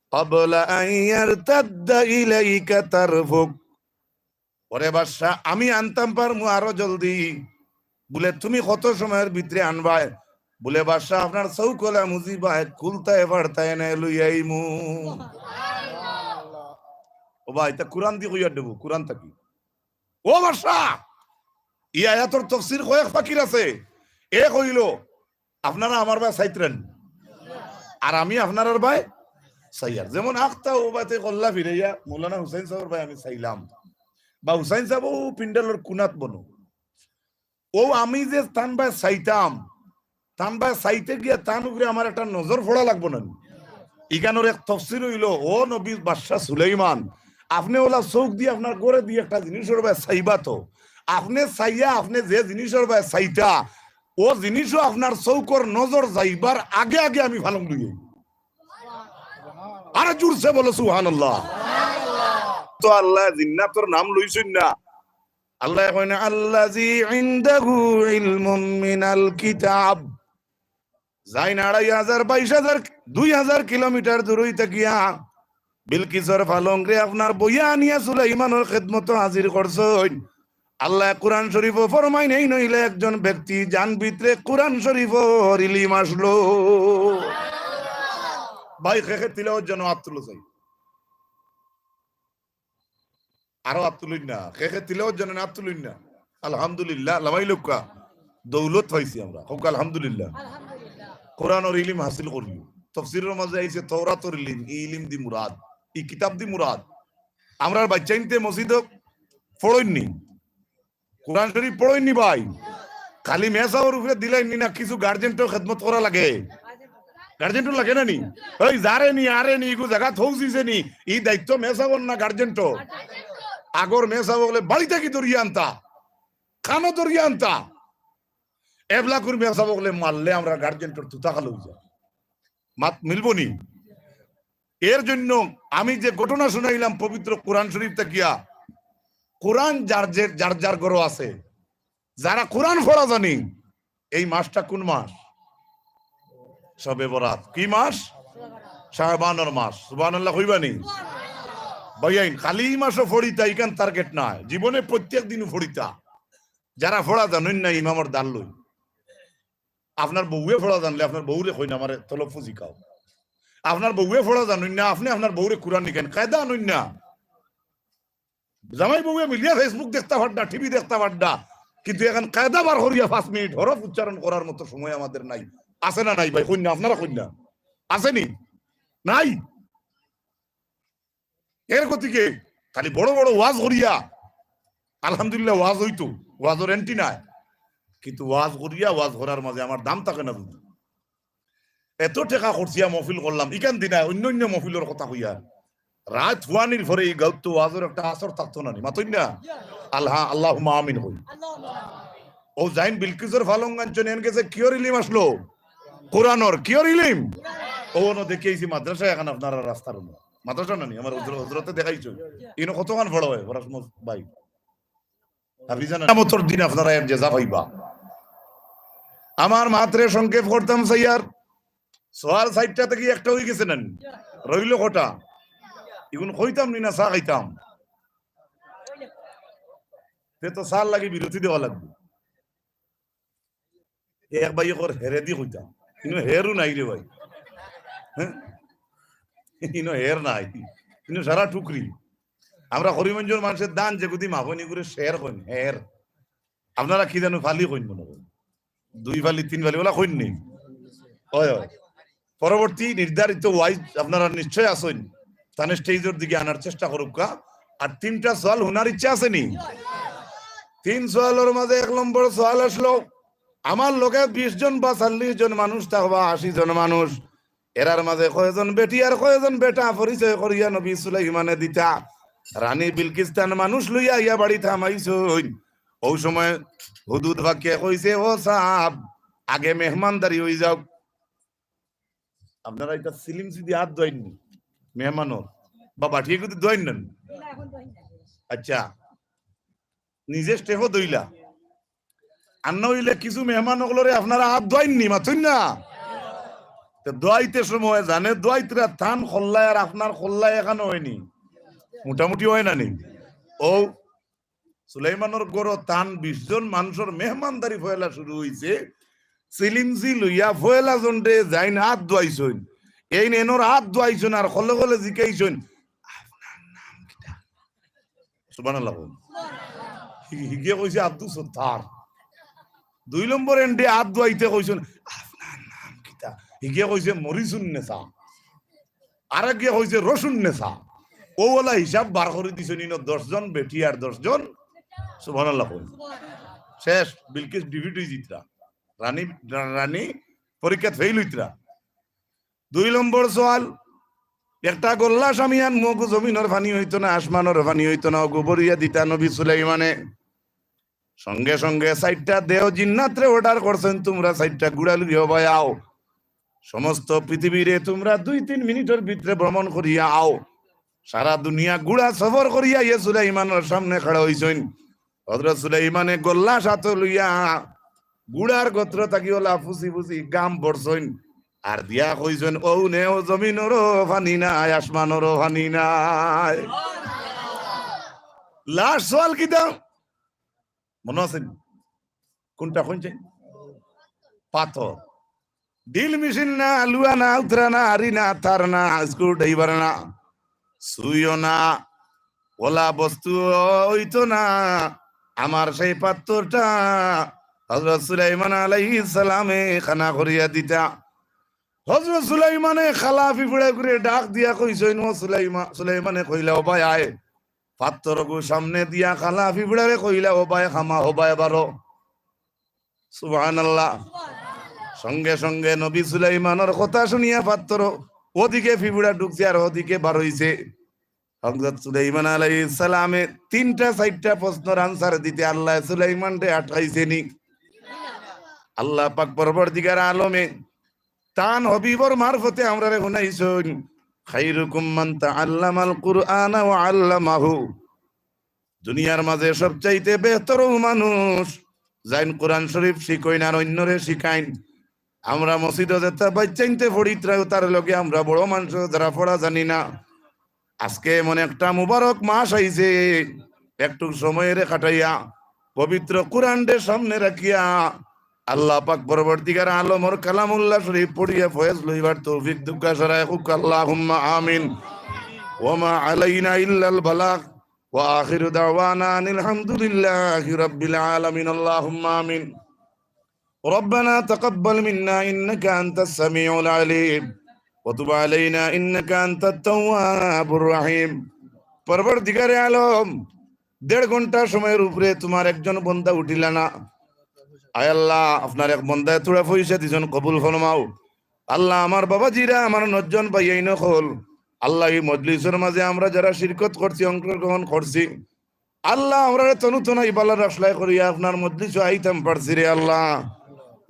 ক্বাবলা আন ইয়ারতাদ্দা ইলাইকা তারফুক।" ওরে বাদশা, আমি আনতাম পারমু আরো জলদি। বুলে, "তুমি কত সময়র ভিতরে আনবায়?" বুলে, "বাদশা, আপনার চউখ অলা মুজিবায়, খুলতায় পারতায় নায়, লইয়া আইমু।" ও ভাই, ইতা কুরআন দি কইয়ার দেবো, কুরআন থাকি। ও বাদশা, ই আয়াতর তফসির কয়েক ফাকির আছে। এ কইল, আপনারা আমার বায় চাইতরা নি, আর আমি আপনারার বায় চাইয়ার। যেমন আখতা ও বাতে কল্লা ফিরাইয়া মৌলানা হুসাইন সাবর বায় আমি চাইলাম, বা হুসাইন সাব ও পিন্ডালর কুনাত বনো, ও আমি যে তান বায় চাইতাম, তান বায় চাইতে গিয়া তান উপরে আমার একটা নজর পড়া লাগবো না নি? ইখানোর এক তফসির অইল, ও নবী বাদশা সুলাইমান, আপনে ওলা চউখ দি আপনার ঘরে দি একটা জিনিসর বায় চাইবা তো, আপনে চাইয়া আপনে যে জিনিসর বায় চাইতা, ও জিনিসও আপনার চউখর নজর যাইবার আগে আগে আমি ফালং লইয়া। আরে জোরসে বলো সুবহানাল্লাহ। তো আল্লায় জিন্নাতর নাম লইছইন না, আল্লায় কইন, "আল্লাযী ইনদাহু ইলমুম মিনাল কিতাব।" যাইন আড়াই হাজার, বাইশ হাজার, দুই হাজার কিলোমিটার দূরই থাকিয়া বিলকিসর ফালংরে আপনার বইয়া আনিয়া সুলাইমানর খেদমতো হাজির করছইন। আল্লায় কুরআন শরীফো ফরমাইন, এই নইলে একজন ব্যক্তি যান ভিতরে কুরআন শরীফর ইলিম আসলো। ভাই, কে কে তিলাওয়াত জানো আত তুলো চাই। আরো আত তুলইন না। কে কে তিলাওয়াত জানেন আত তুলইন না। আলহামদুলিল্লাহ, লামাই লক্কা। দৌলত পাইছি আমরা। কউক্কা আলহামদুলিল্লাহ। আলহামদুলিল্লাহ। কোরআনর ইলিম হাসিল করিও। তফসিরর মাঝে আইছে তওরাতর ইলিম, ই ইলিম দি মুরাদ, ই কিতাব দি মুরাদ। আমরার বাইচ্চাইন্তে মসজিদো পড়ইন নি, কোরআন শরীফ পড়ইন নি ভাই। খালি মেসাবর উপরে দিলাইন নি না, কিছু গার্জেন্টও খেদমত করা লাগে। গার্জেন্টও লাগে না নি? ওই যারে নি, আরে নি, ইগু জাগাত হৌজিছে নি, ই দায়িত্ব মেসাবর না গার্জেন্টর? আগর মেসাব অকলে বাড়ি থাকি ধরিয়া আনতা, কানো ধরিয়া আনতা। এবলাকুর মেসাব অকলে মারলে আমরা গার্জেন্টর তুতা খালো অইযায়। মাত মিলবো নি? এর জন্য আমি যে ঘটনা শুনাইলাম পবিত্র কোরআন শরীফ থাকিয়া, কোরআন যার যে, যার যার ঘরো আছে, যারা কোরআন পড়া জানি, এই মাসটা কোন মাস? শবে বরাত। কি মাস? শাবানর মাস। সুবহানাল্লাহ কইবা নি? ভাইয়াইন, খালি ই মাসও পড়িতা, ইখান টার্গেট নায়, জীবনে প্রত্যেক দিনও পড়িতা। যারা পড়া জানইন না, ইমামর দ্বার লই। আপনার বউয়ে পড়া জানলে আপনার বউরে কইন, "আমারে তলব ফুজি খাও।" আপনার বউয়ে পড়া জানইন না, আপনে আপনার বউরে কোরআন নিকাইন, কায়দা আনইন না। জামাই বউয়ে মিলিয়া Facebook দেখতা পারডা, টিভি দেখতা পারডা, কিন্তু এখন কায়দা বার করিয়া পাঁচ মিনিট হরফ উচ্চারণ করার মতো সময় আমাদের নাই। আছে না নাই ভাই? কইন না, আপনারা কইন না। আছে নি? নাই। এর গতিকে খালি বড় বড় ওয়াজ করিয়া, আলহামদুলিল্লাহ, ওয়াজ অইতো, ওয়াজর অ্যান্টি নায়, কিন্তু ওয়াজ করিয়া, ওয়াজ করার মাঝে আমার দাম থাকে না বুঝি। এত টেকা খরচিয়া মহফিল করলাম, ইখান দি নায়, অন্য অন্য মহফিলর কথা কইয়া, রাইত ফুয়ানির পরে ই গাউত তো ওয়াজর একটা আসর থাকতো না নি, মাতইন না? আল্লাহ, আল্লাহুম্মা আমিন কই। ও যাইন বিলকিসর ফালং আনছইন, এন গেছে কিয়র ইলিম আসলো? কোরআনর। কিয়র ইলিম? ও অনো দেখিয়াইছি মাদ্রাসা, এখন আপনারা রাস্তার অনো। মাদ্রাসা না নি, আমার হজর-, হজরতে দেখাইছো। ইনো কতখান পড়া হয়, পড়াশোনা ভাই? হাফিজানা। কিয়ামতর দিন আপনারা এর জেজা পাইবা। আমার মাতরে সংক্ষেপ করতাম চাইয়ার, সওয়াল চাইরটা থাকি একটা অই গেছে না নি? রইল কটা? ইগুন কইতাম নি না চা খাইতাম? তে তো চার লাগি বিরতি দেওয়া লাগবো। এক ভাইয়ে কর হেরে দি কইতাম, ইনো হেরও নাই রে ভাই। হ্যাঁ? ইনো হের নাই, ইনো সারা টুকরি। আমরা করিমগঞ্জর মানুষের দান যে গুদি মাফনি করে শের কইন, হের। আপনারা কি জানো ফালি কইন মনে করেন, দুই ফালি, তিন ফালি, ওলা কইন নি? হয়, হয়। পরবর্তী নির্ধারিত ওয়াইজ আপনারা নিশ্চয় আছইন, তানে স্টেজর দিকে আনার চেষ্টা করুক্কা। আর তিনটা সওয়াল হুনার ইচ্ছা আছে নি? তিন সওয়ালর মাঝে এক নম্বর সওয়াল আসলো, আমার লগে বিশ জন বা চল্লিশ জন মানুষ থাকবা, আশি জন মানুষ, এরার মাঝে কয়জন বেটি আর কয়জন বেটা পরিচয় করিয়া নবী সুলাইমানে দিতা। রানী বিলকিস তান মানুষ লইয়া আইয়া বাড়িত হামাইছইন। ও সময় হুদুদ ফাকিয়ে কইছে, "ও সাব, আগে মেহমানদারি অই যাউক।" আপনারা ইটা সিলিম সিদি হাত ধোয়াইননি মেহমানর, বা বাটিয়ে কিন্তু ধোয়াইন না? আচ্ছা, নিজে স্টেফও ধইলা। আর না অইলে কিছু মেহমান অকলরে আপনারা হাত ধোয়াইননি, মাতইন না? তো ধোয়াইতে সময় জানে ধোয়াইতরা তান খল্লায় আর আপনার খল্লায় এখানো অয়নি, মোটামুটি অয় না নি? ও সুলাইমানর ঘরো তান বিশ জন মানুষর মেহমানদারি পয়লা শুরু অইছে। সিলিমসি লইয়া পয়লা জনরে যাইন হাত ধোয়াইছইন, এইন এনর হাত ধোয়াইছইন আর খলে খলে জিকাইছইন, "আপনার নাম কিতা?" সুবহানাল্লাহ কইন। হি-, হিগে কইছে আব্দুস সত্তার। দুই নম্বর এন্ডে আত ধুয়াইতে কইছইন, "আপনার নাম কিতা?" হিগে কইছে মরিসুন নেসা। আরেকগে কইছে রসুন নেসা। অউ অলা হিসাব বার করি দিছইন, ইনো দশ জন বেটি আর দশ জন। সুবহানাল্লাহ কইন। শেষ, বিলকিস defeat অইযিতরা। রানী, রা-, রানী পরীক্ষাত ফেইল অইতরা। দুই নম্বর সওয়াল, একটা গল্লা সামিয়ান মগু জমিনর পানি অইতো না, আসমানর পানি অইতো না, অগু ভরিয়া দিতা নবী সুলাইমানে। সঙ্গে সঙ্গে চাইরটা দেও জিন্নাতরে order করছইন, "তুমরা চাইরটা ঘুড়া লইয়া অবায় আও। সমস্ত পৃথিবীরে তুমরা দুই তিন মিনিটর ভিতরে ভ্রমণ করিয়া আও।" সারা দুনিয়া ঘুড়া সফর করিয়া ইয়ে সুলাইমানর সামনে খাড়া অইছইন। হযরত সুলাইমানে গল্লা সাথে লইয়া ঘুড়ার গত্র থাকি অলা ফুসি ফুসি ঘাম ভরছইন। আর দিয়া কইছইন, "অউ নেও জমিনরও পানি নাই, আসমানরও পানি নাই।" Last সওয়াল কিতা? মনো আছে নি? কুনটা কইন চাই? পাথর। ড্রিল মেশিন না, লুয়া না, উতরা না, আরি না, তার না, স্ক্রু ড্রাইভার না, সুইও না, অলা বস্তু অইতো না। আমার সেই পাথরটা হযরত সুলাইমান আলাইহিস সালামে খানা করিয়া দিতা। হযরত সুলাইমানে কালা পিঁপড়াগুরে ডাক দিয়া কইছইন, "ও সুলাইমা-, সুলাইমানে কইলা, 'অবায় আয়।' পাথরগু সামনে দিয়া কালা পিঁপড়ারে কইলা, 'অবায় খামা, অবায় বারো।'" সুবহানাল্লাহ। সঙ্গে সঙ্গে নবী সুলাইমানর কথা শুনিয়া পাথর অদিকে পিঁপড়া ঢুকছে আর অদিকে বার অইছে। হযরত সুলাইমান আলাইহিস সালামে তিনটা চাইরটা প্রশ্নর answer দিতে আল্লায় সুলাইমানরে আটকাইছে নি? আল্লাহ পাক পরওয়ারদিগার আলমে তান হাবিবর মারফতে আমরারে হুনাইছইন, "খাইরুকুম মান তাআল্লামাল কুরআনা ওয়া আল্লামাহু।" দুনিয়ার মাঝে সবচাইতে বেহতর অউ মানুষ, যাইন কোরআন শরীফ শিখইন আর অইন্যরে শিখাইন। আমরা মসজিদো যেতা বাইচ্চাইন্তে পড়িতরা, তার লগে আমরা বড় মানুষ যারা পড়া জানি না। আজকে এমন একটা মুবারক মাস আইছে, একটু সময়রে খাটাইয়া পবিত্র কোরআনরে সামনে রাখিয়া আল্লাহ পাক পরওয়ারদিগার আলমর কালামুল্লাহ শরীফ পড়িয়া ফয়েজ লইবার তৌফিক দেউক্কা, সারায় কউক্কা আল্লাহুম্মা আমিন। ওয়া মা আলাইনা ইল্লাল বালাগ। ওয়া আখিরু দাওয়ানা আনিল হামদুলিল্লাহি রাব্বিল আলামিন। আল্লাহুম্মা আমিন। ربنا تقبل منا إنك أنت السميع العليم وتب علينا إنك أنت التواب الرحيم। পরওয়ারদিগারে আলম, দেড় ঘন্টা সময়র উপরে তুমার একজন বন্দা উঠিলা না। আয় আল্লাহ, আপনার এক বন্দায় থুড়া পয়সা দিছইন, কবুল ফরমাও। আল্লাহ, আমার বাবাজিরা, আমার নজন ভাইয়াইন অকল, আল্লাহ, ই মজলিসর মাঝে আমরা যারা শিরকত করছি, অংশগ্রহণ করছি, আল্লাহ, আমরারে তনু তনাই বালা রাখলায় করিয়া আপনার মজলিসো আইতাম পারছি রে আল্লাহ।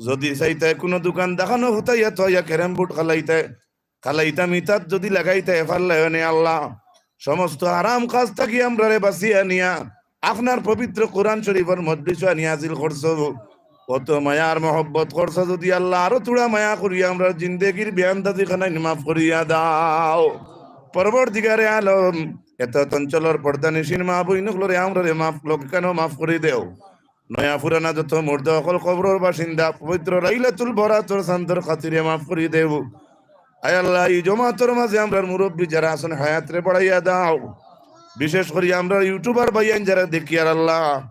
যদি চাইতায় কুনু দোকান দেখানো হুতাইয়া তো আইয়া ক্যারাম বোর্ড খেলাইতায়, খেলাইতাম ইতাত যদি লাগাইতায় পারলায় নে আল্লাহ। সমস্ত হারাম কাজ থাকি আমরারে বাঁচিয়া নিয়া আপনার পবিত্র কোরআন শরীফর মজলিসো আনিয়া হাজির করছো। অত মায়ার মহব্বত করছো যদি আল্লাহ, আরো থুড়া মায়া করিয়া আমরার জিন্দেগির বেআন্দাজি খানাইন মাফ করিয়া দাও। পরওয়ারদিগারে আলম, এত অঞ্চলর পর্দানিশীন মা বইন অকলরে আমরারে মাফ, লগে কেন মাফ করি দেও। নয়া পুরানা যত মুর্দা অকল কবরর বাসিন্দা, পবিত্র লাইলাতুল বরাতর চান্দর খাতিরে মাফ করি দেও। আয় আল্লাহ, ই জমাতর মাঝে আমরার মুরব্বি যারা আছইন, হায়াতরে বাড়াইয়া দাও। বিশেষ করি আমরার YouTuber ভাইয়াইন যারা দেখিয়ার আল্লাহ,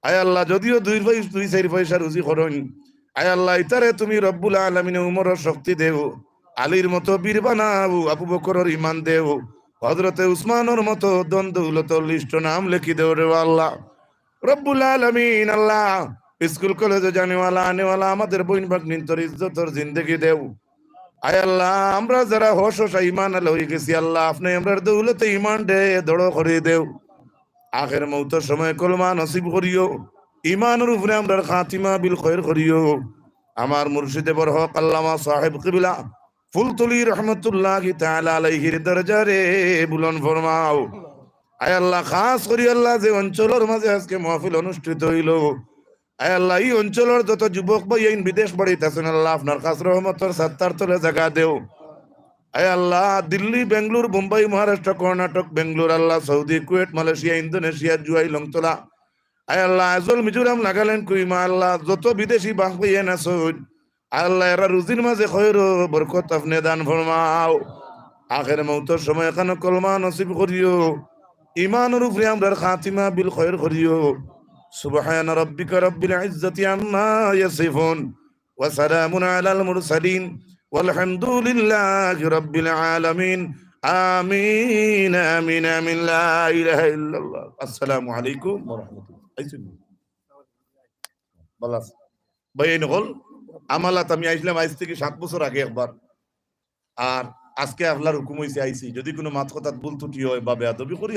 আয় আল্লাহ, যদিও দুই পয়স-, দুই চাইর পয়সা রুজি করইন, আয় আল্লাহ, ইতারে তুমি রব্বুল আলামিনে উমরর শক্তি দেও, আলীর মতো বীর বানাও, আবু বকরর ঈমান দেও, হযরতে উসমানর মতো ধন দৌলতর লিস্টো নাম লেখি দেও রে আল্লাহ। রব্বুল আলামিন আল্লাহ, স্কুল কলেজো যানেওয়ালা আনেওয়ালা আমাদের বইন ভাগ্নিন্তর ইজ্জতর জিন্দেগি দেও। আয় আল্লাহ, আমরা যারা হশ হশা ঈমান আলা অইগেছি আল্লাহ, আপনে আমরার দৌলতে ঈমানরে দড় করি দেও। আখের মউতর সময় কলমা নসিব করিও, ঈমানর উপরে আমরার খাতিমা বিল খয়ের করিও। আমার মুর্শিদে বরহক আল্লামা সাহেব কিবলা ফুলতলি রহমতুল্লাহি তাআলা আলাইহির দরজারে বুলন্দ ফরমাও। আয় আল্লাহ, খাস করি আল্লাহ, যে অঞ্চলর মাঝে আজকে মাহফিল অনুষ্ঠিত অইলো, আয় আল্লাহ, ই অঞ্চলর যত যুবক ভাইয়াইন বিদেশ বাড়িত আছইন, আল্লাহ, আপনার খাস রহমতর ছাত্তার তলে জাগা দেও। আয় আল্লাহ, দিল্লি, বেঙ্গালুর, বোম্বাই, মহারাষ্ট্র, কর্ণাটক, বেঙ্গালুর, আল্লাহ, সৌদি, কুয়েত, মালয়েশিয়া, ইন্দোনেশিয়া, জুয়াই, লংতলা, আয় আল্লাহ, আইজল, মিজোরাম, নাগাল্যান্ড, কোহিমা, আল্লাহ, যত বিদেশি বাপ ভাইয়াইন আছইন, আল্লাহ, এরার রুজির মাঝে খয়ের ও বরকত আপনে দান ফরমাও। আখের মউতর সময় এখানো কলমা নসিব করিও। ইমানর উপরে আমরার খাতিমা বিল খৈর করিও। সুবহানা রাব্বিকা রাব্বিল ইজ্জাতি আম্মা ইয়াসিফুন, ওয়া সালামুন আলাল মুরসালিন, ওয়ালহামদুলিল্লাহি রাব্বিল আলামিন। আমিন, আমিন, আমিন। লা ইলাহা ইল্লাল্লাহ। আসসালামু আলাইকুম ওয়া রাহমাতুল্লাহ। আইছেন? ভালা আছেন? ভাই, এই নকল আমালাত আমি আইছিলাম আইজ থাকি সাত বছর আগে একবার। আর আজকে আপনার হুকুম অইছে আইছি। যদি কুনু মাত কথাত ভুল ত্রুটি অয় বা বেয়াদবি করি,